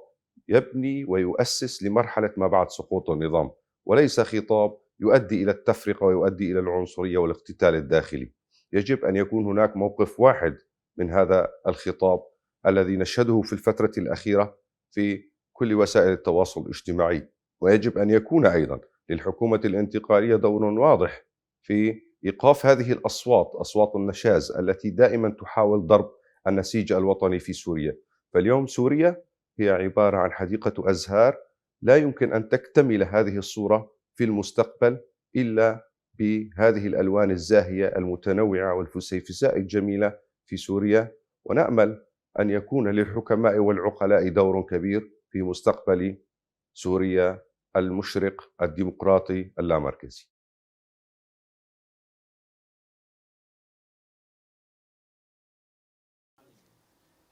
يبني ويؤسس لمرحلة ما بعد سقوط النظام، وليس خطاب يؤدي إلى التفرقة ويؤدي إلى العنصرية والاقتتال الداخلي. يجب أن يكون هناك موقف واحد من هذا الخطاب الذي نشهده في الفترة الأخيرة في كل وسائل التواصل الاجتماعي، ويجب أن يكون أيضًا للحكومة الانتقالية دور واضح في إيقاف هذه الأصوات، أصوات النشاز التي دائمًا تحاول ضرب النسيج الوطني في سوريا. فاليوم سوريا هي عبارة عن حديقة أزهار لا يمكن أن تكتمل هذه الصورة في المستقبل إلا بهذه الألوان الزاهية المتنوعة والفسيفساء الجميلة في سوريا، ونأمل أن يكون للحكماء والعقلاء دور كبير في مستقبل سوريا المشرق الديمقراطي اللامركزي.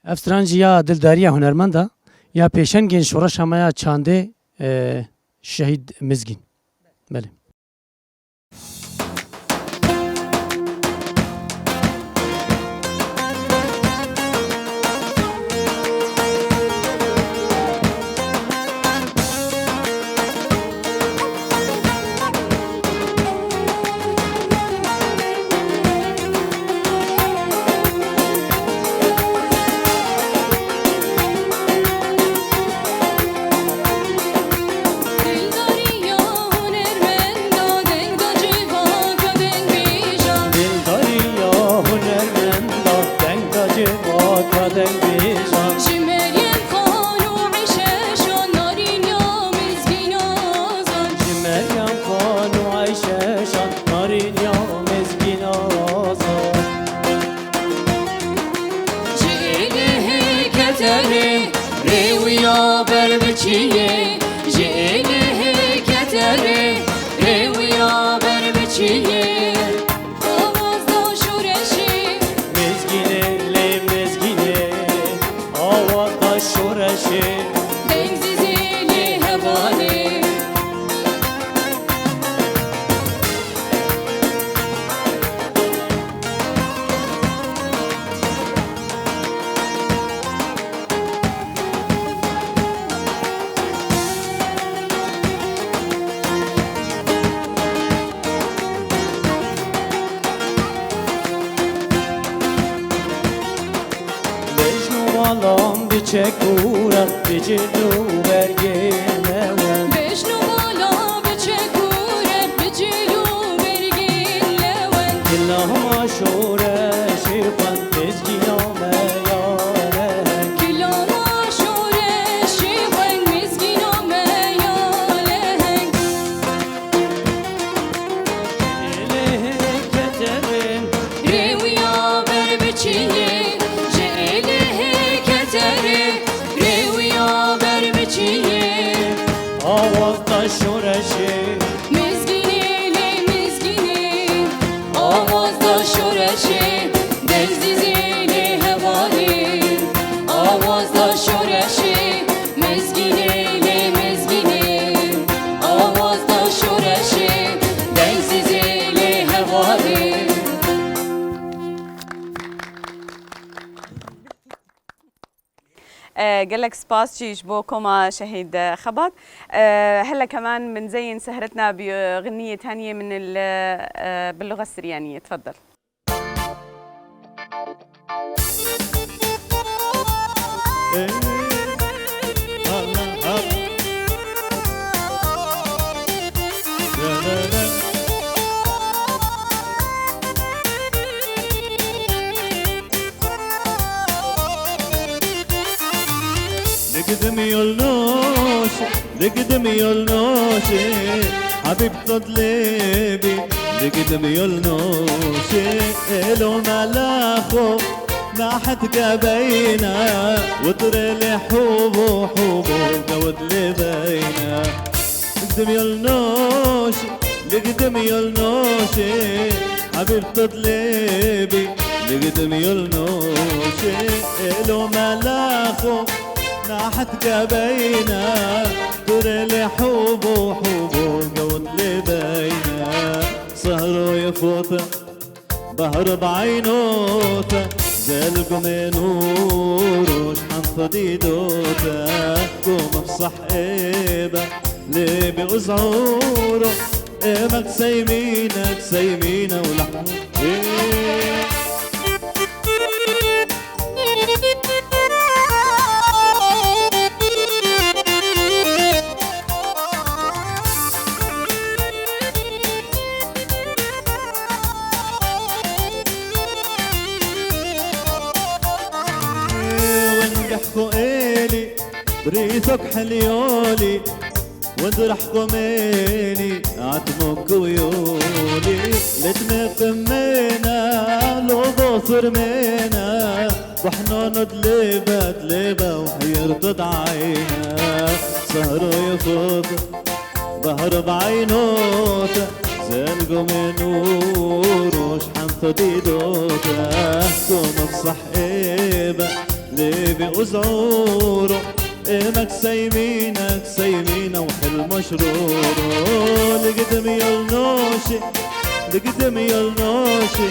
Ev stran jî ya dildariya hunermend e, ya pêşengên şoreşa me ya çandê, e, Şehîd Mizgîn. Belê. Dildariya hunermenda, deng da civaka, deng bêja. Dildariya hunermenda, deng da civaka, deng bêja. Ji Meryem Xan û Eyşe Şan, narîn ya Mizgîn Azad. Ji Meryem Xan û Eyşe Şan, narîn ya Mizgîn Azad. Ji êlihê keterê rêwiya ber biçiyê, ji êlihê keterê rêwiya ber biçiyê. Awaz da şoreşê. Mizgînê lê mizgînê, awaz da şoreşê. Deng zîzê lê hevalê. Bejn û balan bi çekûre, bi cil û bergên lewen. Bejn û bala bi çekûre, bi cil û bergên lewen. Kilama şoreşê xwe mizgîna me ya leheng. Kilama şoreşê xwe mizgîna me ya leheng. Êlihê keterê. Rêwiya ber biçiyê, ji êlihê keterê. Rêwiya ber biçiyê. Awaz da şoreşê. Mizgînê lê mizgînê, awaz da şoreşê. Deng zîzê lê hevalê, awaz da şoreşê. Mizgînê lê mizgînê, awaz da şoreşê. Deng zîzê lê hevalê. E, gelek spas jî ji bo koma Şehîd, e, Xebat. E, hela keman min zeyên sehretna bi, e, ğiniyê teniyê min li, e, bi luxa siryaniyê. Tfeddel. Digidim yol noş, digidim yol noşê, Habîb to dilê bî. Digidim yol noşê, êlo mela xo, nahet ke beyne, witirê lê hûbû hûbû, gewt lê beyne. Digidim yol noşê, digidim yol noşê, Habîb to dilê bî. Digidim yol noşê, êlo mela xo, nahet ke beyne, tu rê lê hûbû hûbû, gewt lê beyne. Sehroyê fote, Behro bi eynote, zel gumê nûroş hemfe dîdote, ku mifseh êbe, lê bi uzûro, êmek seymîne, seymîne û lehmû. Wengeh xo êlî, brîtok helîolî, ونذرح قميني عتمك ويولي لتمي قمينا لوضو ثرمينا وحنون دليبة دليبة وحيرت عينا سهرو يخوض بهر بعينوت زين قومي نور وشحن ثديدوت قوم بصح إيبة ليبي وزعورو إيمك سيمينك سيمينة وحل مشرورو لقدم يلنوشي لقدم يلنوشي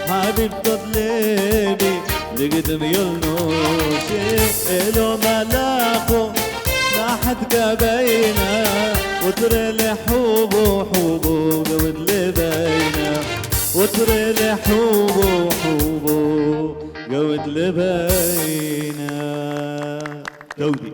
حبيب تطلبي لقدم يلنوشي إلو ملاقو ناحت قبينا وتري لي حوبو حوبو قود لي بينا وتري لي حوبو حوبو قود لي بينا دودي.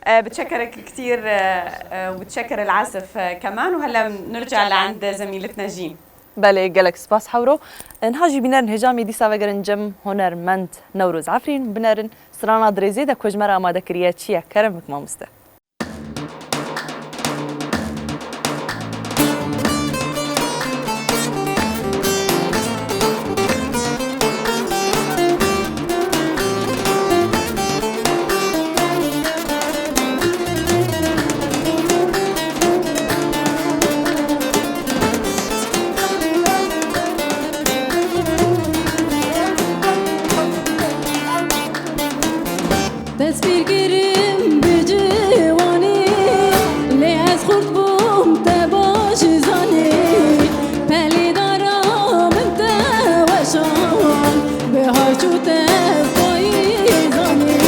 آه، بتشكرك كتير، آه، آه، وبتشكر العازف، آه، كمان. وهلأ بنرجع لعند زميلتنا جين. Belê, gelek spas Hewro. Niha jî bînerin hêja em ê dîsa vegerin cem hunermend Newroz Efrîn, binerin strana Dirêzê de ku ji me re amade kiriye çi ye. Kerem bik mamoste. Destpêkirim bi ciwanî, lê ez xurt bûm te baş zanî. Pelê dara min te weşan, bihar çû te payîzanî.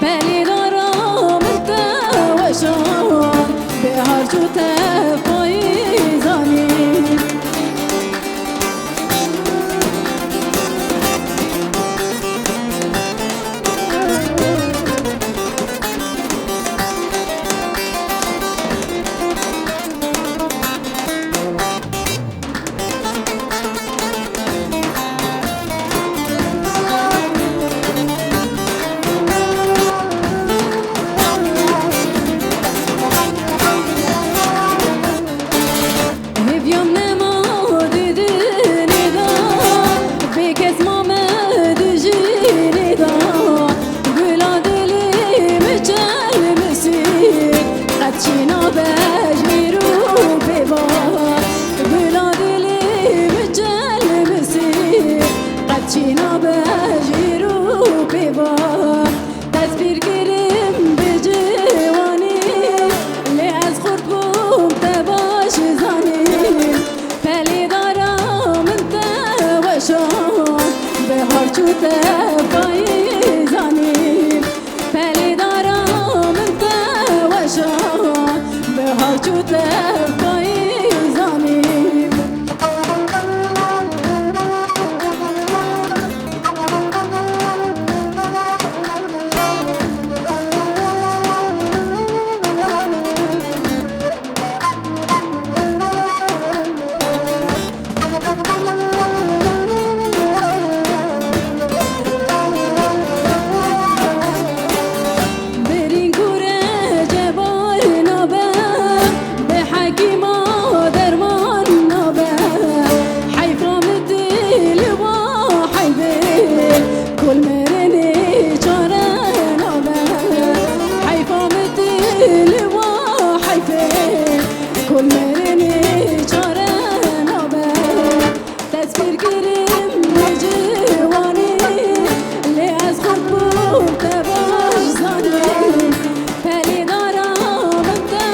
Pelê dara min te weşan, bihar çû te payîzanî. Hêviyam nema di dinê de, bê kes mame di jinê de. Gula dilê min çelmisî, qet çî nabe ji îro pê ve. Gula dilê min çelmisî, qet çî nabe ji îro pê ve. Destpêkirim bi ciwanî, lê ez xurt bûm te baş zanî. Pelê dara min te weşan, bihar çû te payîzanî. Pelê dara min te weşan, bihar çû te payîzanî. Birîn kure cebar nabe, bi hekîma derman nabe. Heyfa min tê li wa heyvê, kul mirinê çare nabe. Heyfa min tê li wa heyvê, kul mirinê çare nabe. Destpêkirim bi ciwanî, lê ez xurt bûm te baş zanî. Pelê dara min te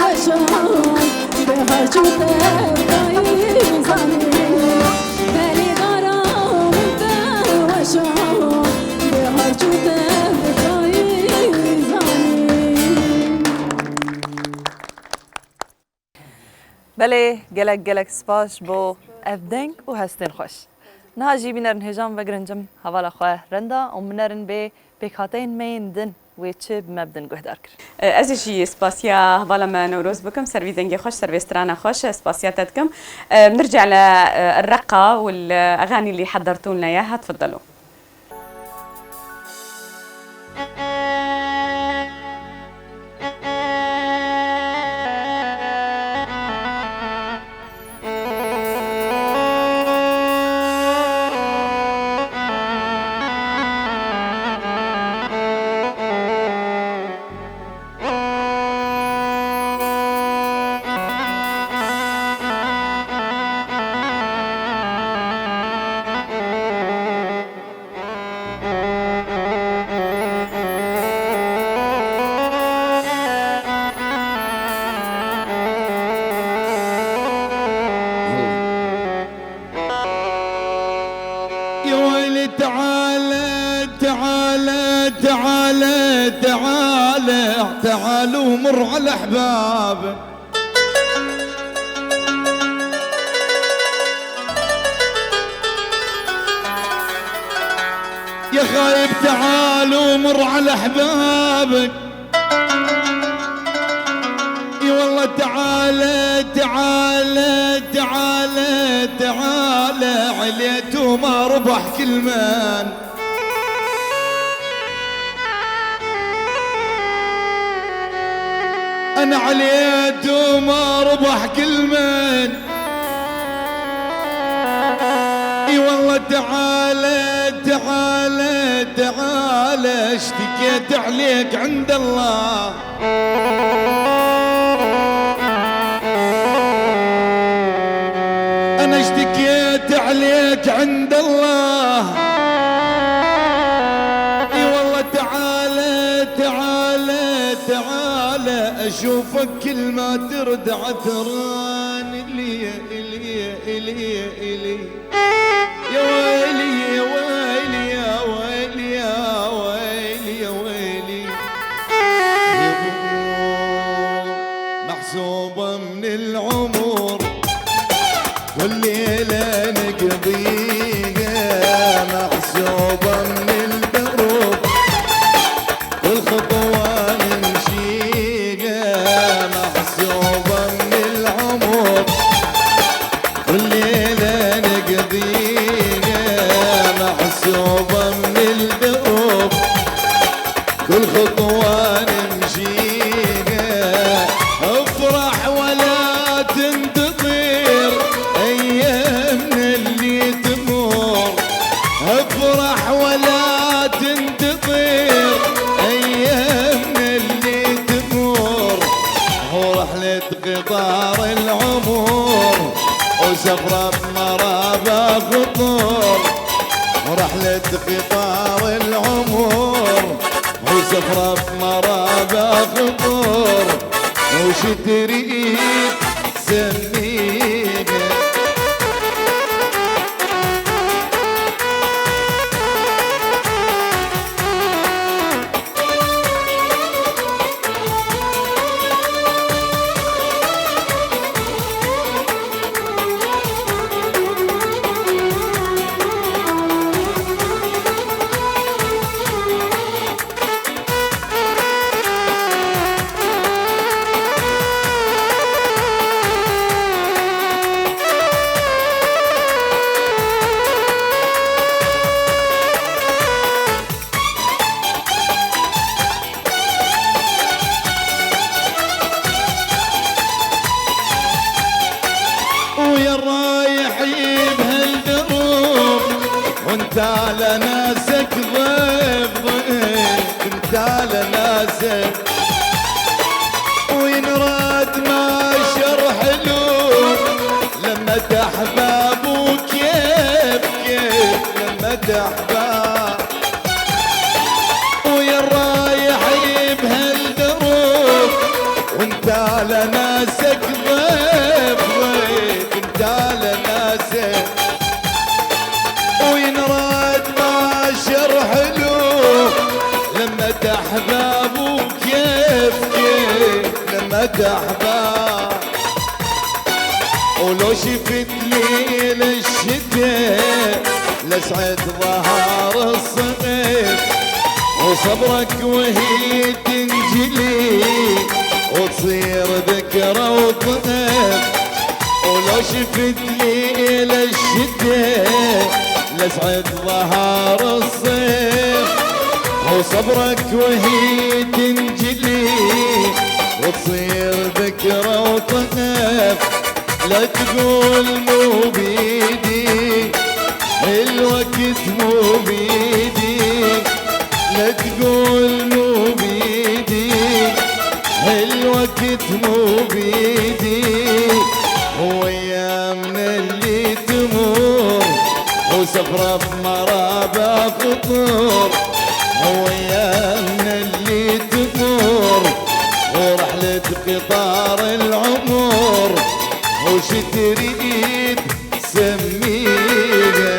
weşan, bihar çû te payîzanî. Pelê dara min te weşan, bihar çû te payîzanî. Belê, gelek gelek spas ji bo ev deng û hestên xweş. Niha jî bînerin hêja em vegirin cem hevala xwe Renda û em binerin bê pêkhateyên me yên din wê çi bi me bidin guhdar kirin. Ez jî spasiya hevala me Newroz bikim, ser vî dengê xweş, ser vê strana xweş spasiya te dikim. نرجع للرقة والأغاني اللي حضرتوا لنا إياها، تفضلوا. تعال، تعال، تعال، تعال، تعال ومر على أحبابك. يا خايب تعال ومر على أحبابك. اي والله تعالى، تعالى، تعالى، تعالى، عليت وما ربح كل من. انا عليت وما ربح كل من. اي والله تعالى، تعالى، تعالى، اشتكيت عليك عند الله. انا اشتكيت عليك عند الله. اي والله تعالى، تعالى، تعالى، اشوفك كل ما ترد عثران. الي، الي، الي، الي. يا ويلي، يا ويلي، يا ويلي، يا ويلي، يا ويلي، يا ويلي. يا بو، محسوبة من العمر، كل ليلة نقضيها، محسوبة من الدروب. كل خطوة نمشيها محسوبة من العمر، كل ليلة نقضيها محسوبة من الدروب، كل خطوة نمشيها. افرح ولا تنتظر أيامنا اللي تمر، افرح ولا تنتظر أيامنا اللي تمر، ورحلة قطار العمر وسفرة بمرابى خطر، ورحلة قطار العمر وسفرة بمرابى خطر، وش تريد سمينة. ويا الرايح بهالدروب، وانت على ناسك ضيف، ضيف، انت على ناسك. وينراد ما شر حلو، لما تحباب وكيف، كيف، لما تحباب. ويا الرايح بهالدروب، وانت على ناسك ضيف، ضيف، انت على ناسك. وينراد ما شر حلو، لما تحباب وكيف، كيف، لما تحباب. ولو شفت ليل الشتا لسعة ظهر الصيف، وصبرك وهي تنجلي وتصير ذكرى وطيف. ولو شفت ليل الشتا لسعة ظهر الصيف، وصبرك وهي تنجلي وتصير ذكرى وطيف. لا تقول مو بيدي، الوقت مو بيدي. لا تقول مو بيدي، الوقت مو بيدي. هو ايامنا اللي تمر، وسفرة بمرابى خطر. هو ايامنا اللي تمر، ورحلة قطار العمر، وش تريد سميها.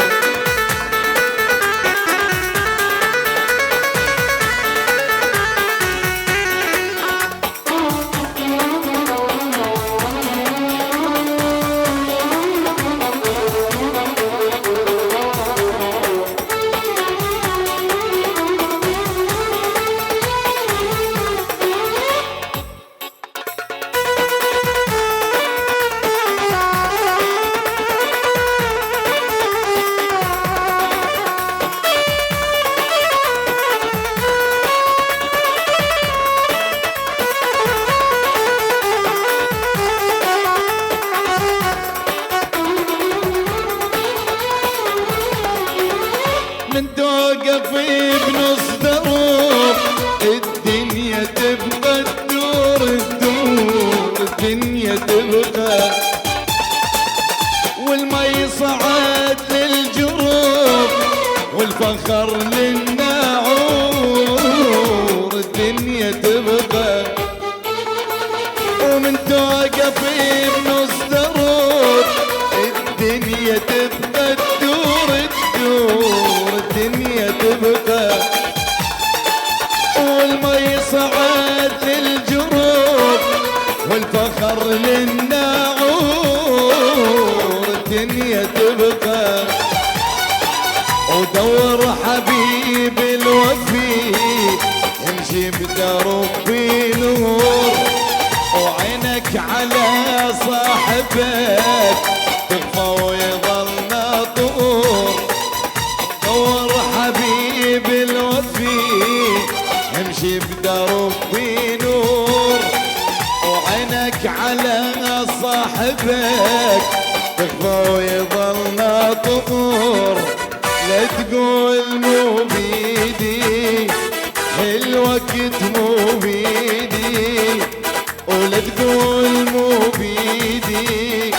توقفي بنص دروب، الدنيا تبقى تدور، تدور، الدنيا تبقى. والمي صعد للجروب، والفخر للناعور، الدنيا تبقى. ومن توقفي بنص دروب، الدنيا تبقى تدور، تدور، الدنيا تبقى. والمي صعد للجروب، والفخر للناعور، الدنيا تبقى. ودور حبيب الوفي، امشي بدرب نور، وعينك على صاحبك، تخفى ويظل ناطور. دور حبيب الوفي، امشي بدرب نور، وعينك على صاحبك، تخفى ويظل ناطور. لا تقول مو بيدي، الوقت مو بيدي، ولا تقول مو بيدي،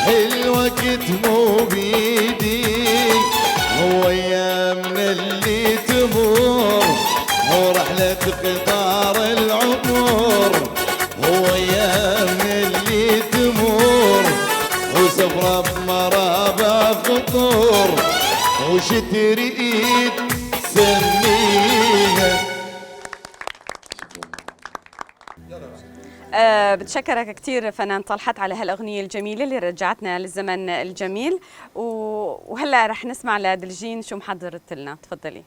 الوقت مو بيدي، هو أيام اللي تمر، هو رحلة قطار العمر، هو أيام اللي تمر، وسفرة بمرابة خطر، وش تريد سميها. آه، بتشكرك كتير فنان طلحت على هالأغنية الجميلة اللي رجعتنا للزمن الجميل. و-، وهلأ رح نسمع لدلجين شو محضرت لنا. تفضلي.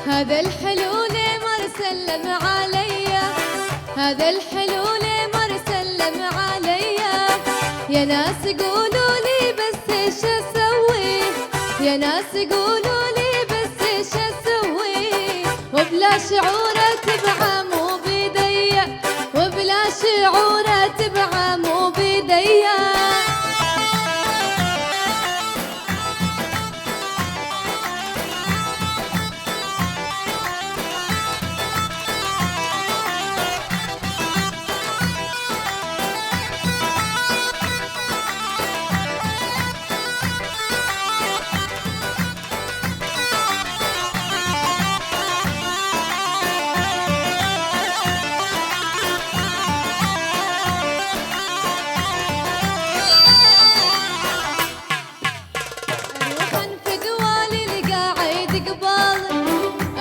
هذا الحلو ليه مر سلم عليا، هذا الحلو ليه مر سلم عليا. يا ناس قولوا لي بس ايش اسوي، يا ناس قولوا لي بس ايش اسوي، وبلا شعور اتبعه مو بيديا، وبلا شعور اتبعه مو بيديا. أروح أنفد والي القاعد قبالي،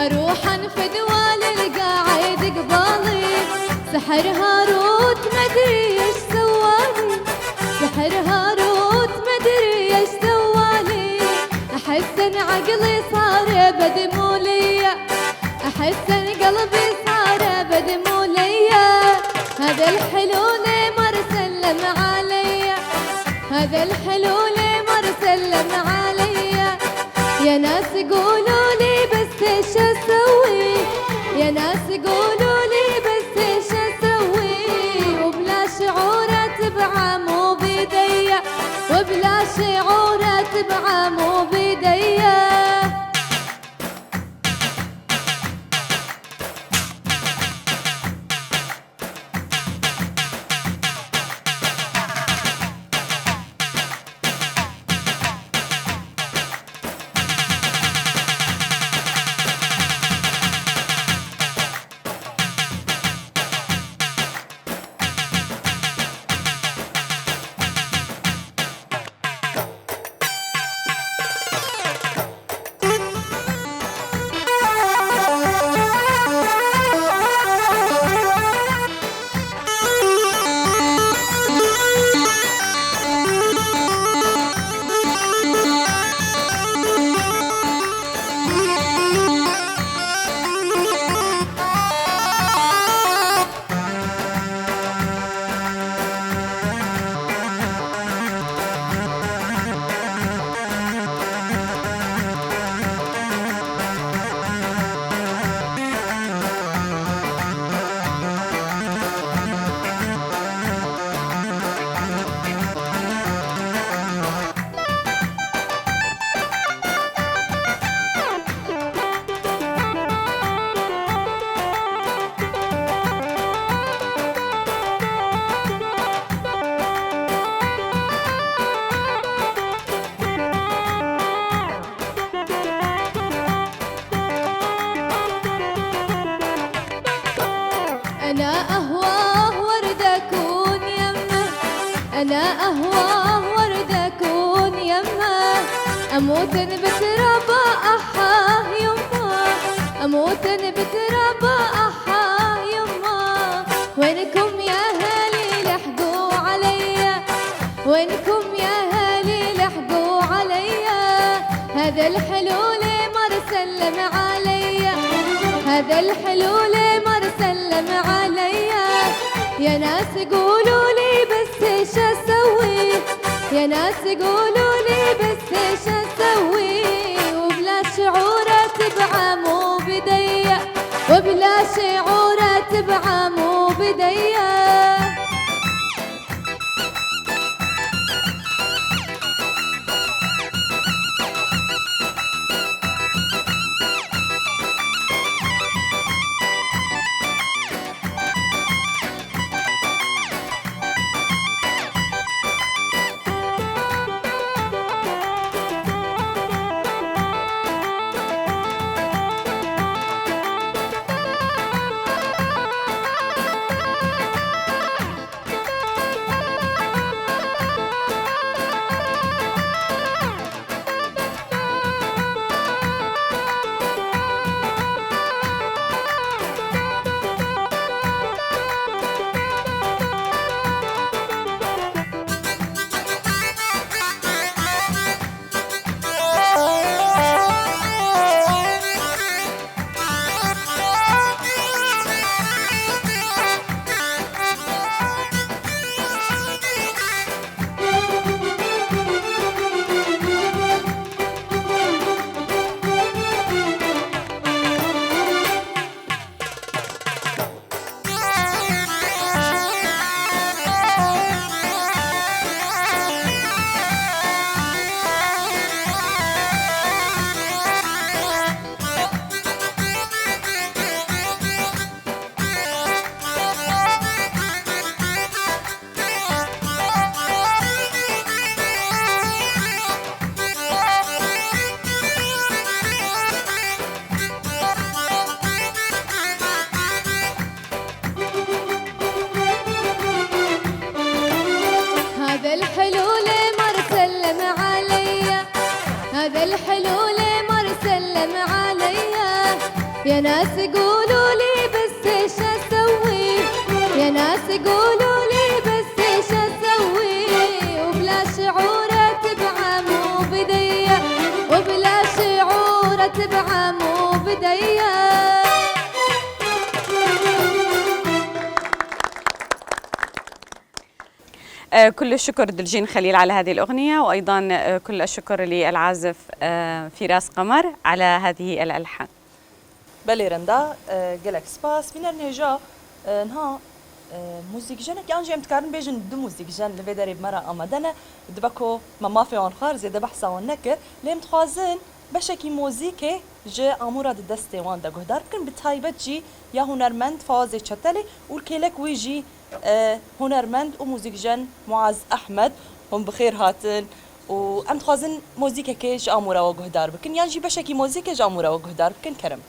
أروح أنفد والي القاعد قبالي. سحر هاروت مدري إيش سوالي، سحر هاروت مدري إيش سوالي. أحس إن عقلي صار بدمولية، أحس إن قلبي صار بدمولية. هذا الحلو ليه مر سلم عليا، هذا الحلو ليه مر سلم عليا. يا ناس قولوا لي بس ايش اسوي، يا ناس قولوا لي بس ايش اسوي، وبلا شعور اتبعه مو بيديا، وبلا شعور اتبعه مو بيديا. لا أهواه وردة كون يمه، أموت بترابه أحاه يمه، أموت بترابه أحاه يمه. وينكم يا هالي لحقوا علي، وينكم يا هالي لحقوا علي. هذا الحلو ليه مر سلم علي، هذا الحلو ليه مر سلم علي. يا ناس قولوا لي بس ايش اسوي، يا ناس قولوا لي بس ايش اسوي. وبلا شعور اتبعه مو بدي، وبلا شعور اتبعه مو بدي. هذا الحلو ليه مر سلم علي، هذا الحلو ليه مر سلم علي. يا ناس قولوا لي بس ايش اسوي، يا ناس قولوا لي بس ايش اسوي. وبلا شعور اتبعه مو بدي، وبلا شعور اتبعه مو بدي. آه، كل الشكر دلجين خليل على هذه الأغنية، وأيضًا، آه، كل الشكر للعازف، آه، فراس قمر على هذه الألحان. Belê renda, e, gelek spas. Bînerên hêja, e, niha, e, muzîkjenekî an jî em dikarin bêjin du muzîkjen li vê derê bi me re amade ne. Dibe ku me mafê wan xwar, zêde behsa wan nekir. Lê em dixwazin beşekî muzîkê ji amûra di destê wan de guhdar bikin. Bi taybet jî ya hunermend Fawazê Çetelê û kêlek wî jî e, hunermend û muzîkjen Muaz Ehmed, hûn bi xêr hatin û em dixwazin mozîkekê ji amûra we guhdar bikin, yan jî beşekî mozîkê ji amûra we guhdar bikin, kerem.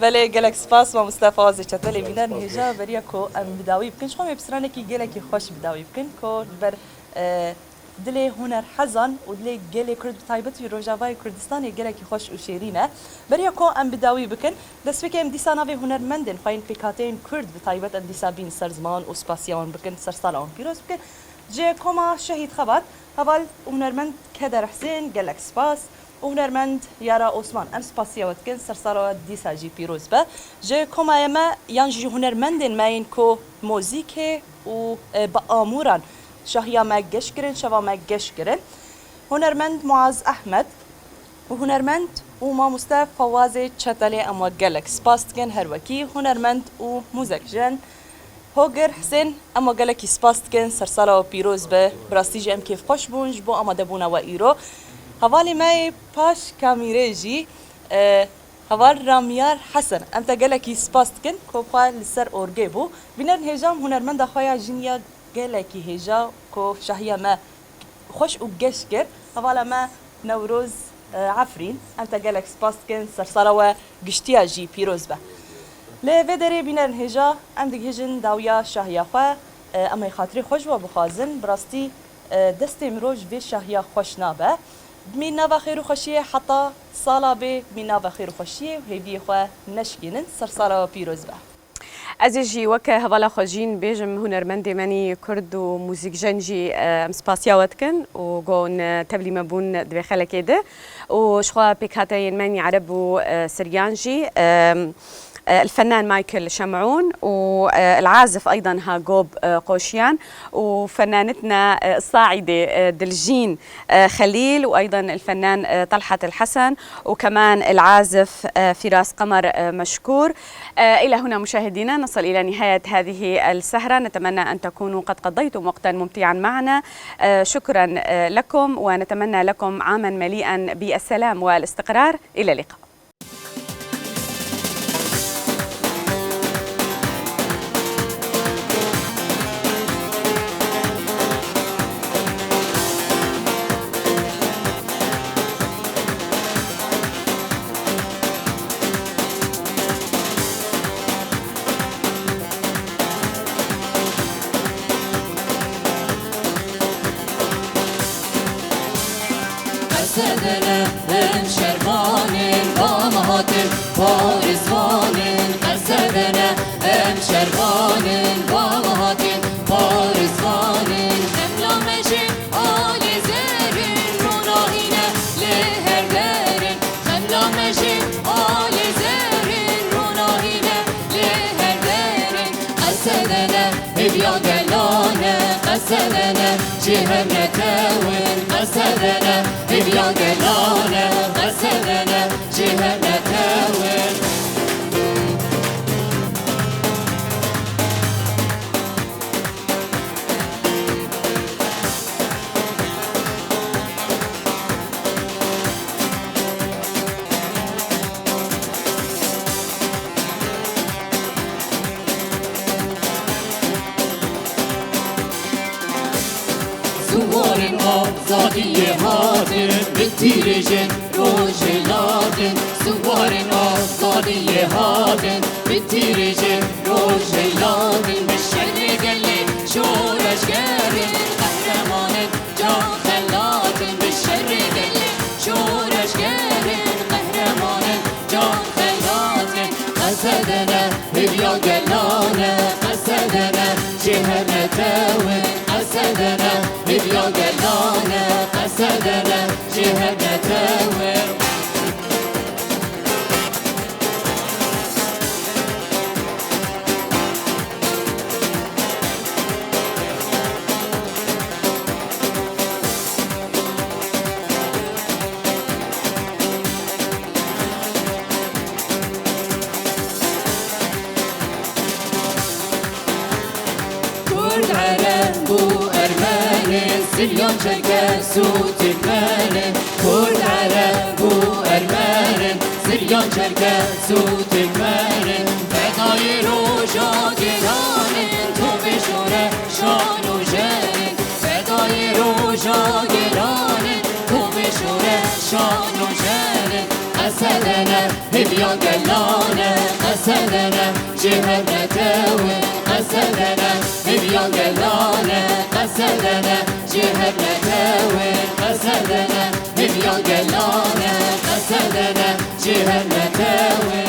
Belê, gelek spas mamoste Fawazê Çetelê. Bîner hêja beriya ku em bi dawî bikin, ji xwe em ê pirsîranekî gelekî xweş bi dawî bikin ku li ber, e, dilê hunerhezan û dilê gelê Kurd bi taybet jî Rojavayê Kurdistanê gelekî xweş û şêrîn e. Beriya ku em bi dawî bikin, destpêkê em dîsa navê hunermendên xwe yên pêkhateyên Kurd bi taybet em dîsa bîn ser ziman û spasiya wan bikin, sersala wan pîroz bikin. Ji Koma Şehîd Xebat, heval û hunermend Keder Husên, gelek spas. Û hunermend Yara Osman, em spasiya we dikin, sersala we dîsa jî pîroz be. Ji komaya me yan jî ji hunermendên me yên ku mozîkê û, e, bi amûran şahiya me geş kirin, şeva me geş kirin. Hunermend Muaz Ehmed û hunermend û mamoste Fawazê Çetelê em we gelek spas dikin, her wekî hunermend û muzekjen Hogir Husên, em we gelekî spas dikin, sersala we pîroz be. Bi rastî jî em kêfxweş bûn ji bo amadebûna we îro. Hevalê me yê paş kamîrê jî, e, heval Ramyar Hesen, em te gelekî spas dikin ku xwe li ser orgê bû. Bînerin hêja em hunermenda xwe ya jin ya gelekî hêja ku şahiya me xweş û geş kir. Hevala me Newroz, e, Efrîn, em te gelek spas dikin, sersala we giştiya jî pîroz be. Lê vê derê bînerin hêja, em digihîjin dawiya şahiya xwe, e, em ê xatirê xwe ji we bixwazin. Bi rastî, e, destê mirov ji vê şahiya xweş nabe. Bimîn nava xêr û xweşiyê heta sala bê, bimîn nava xêr û xweşiyê û hêviyê xwe neşkînin. Sersala we pîroz be. Ez ê jî weke hevala xwe jîn bêjim, hunermendê menî Kurd û muzîkjen jî, e, em spasiya we dikin û go hûn, e, tevlî me bûn di vê xelekê de. û ji xwe pêkhateyên menî Ereb û, e, Siryan jî, e, e, الفنان مايكل شمعون و، e، العازف أيضًا هاجوب، e، قوشيان، وفنانتنا، e، الصاعدة، e، دلجين، e، خليل، وأيضًا الفنان، e، طلحة الحسن، وكمان العازف، e، فراس قمر، e، مشكور. آه، إلى هنا مشاهدينا نصل إلى نهاية هذه السهرة، نتمنى أن تكونوا قد قضيتم وقتا ممتعا معنا. آه، شكرا، آه، لكم، ونتمنى لكم عاما مليئا بالسلام والاستقرار. إلى اللقاء. Qesedene em şervanên bam hatin, parizvanên qesedene em şervanên bam hatin, parizvanên. Xemla me ji alê zerrîn ronahîne lê her derin. Xemla me ji alê zerrîn ronahîne lê her derin. Qesedene hêviya gelane, qesedene ji hev netewin. Qesedene hêviya gelane, qesedene ji hev netewin. Siwarên azadiyê hatin, bi tîrê jin rojê ladin. Siwarên azadiyê hatin, bi tîrê jin rojê ladin. Bi şerê gelê şoreşgerin, qehremanên can xelatin. Bi şerê gelê şoreşgerin, qehremanên can xelatin. Qesedene hêviya gelane, qesedene ji hev netewin. Qesedene hêviya gelane, qesedene ji hev netewin. Kurd, Ereb û Ermenên, Siryan, Çerkes û Tirkmenên. Kurd, Ereb û Ermenên, Siryan, Çerkes û Tirkmenên. Fedayê roja gêlanên, tovê şoreşan û jenên. Fedayê roja gêlanên, tovê şoreşan û jenên. Qesedene hêviya gelane, Qesedene, ji hev netewê. Qesedene, dinya gelane. Qesedene, ji hev netewê.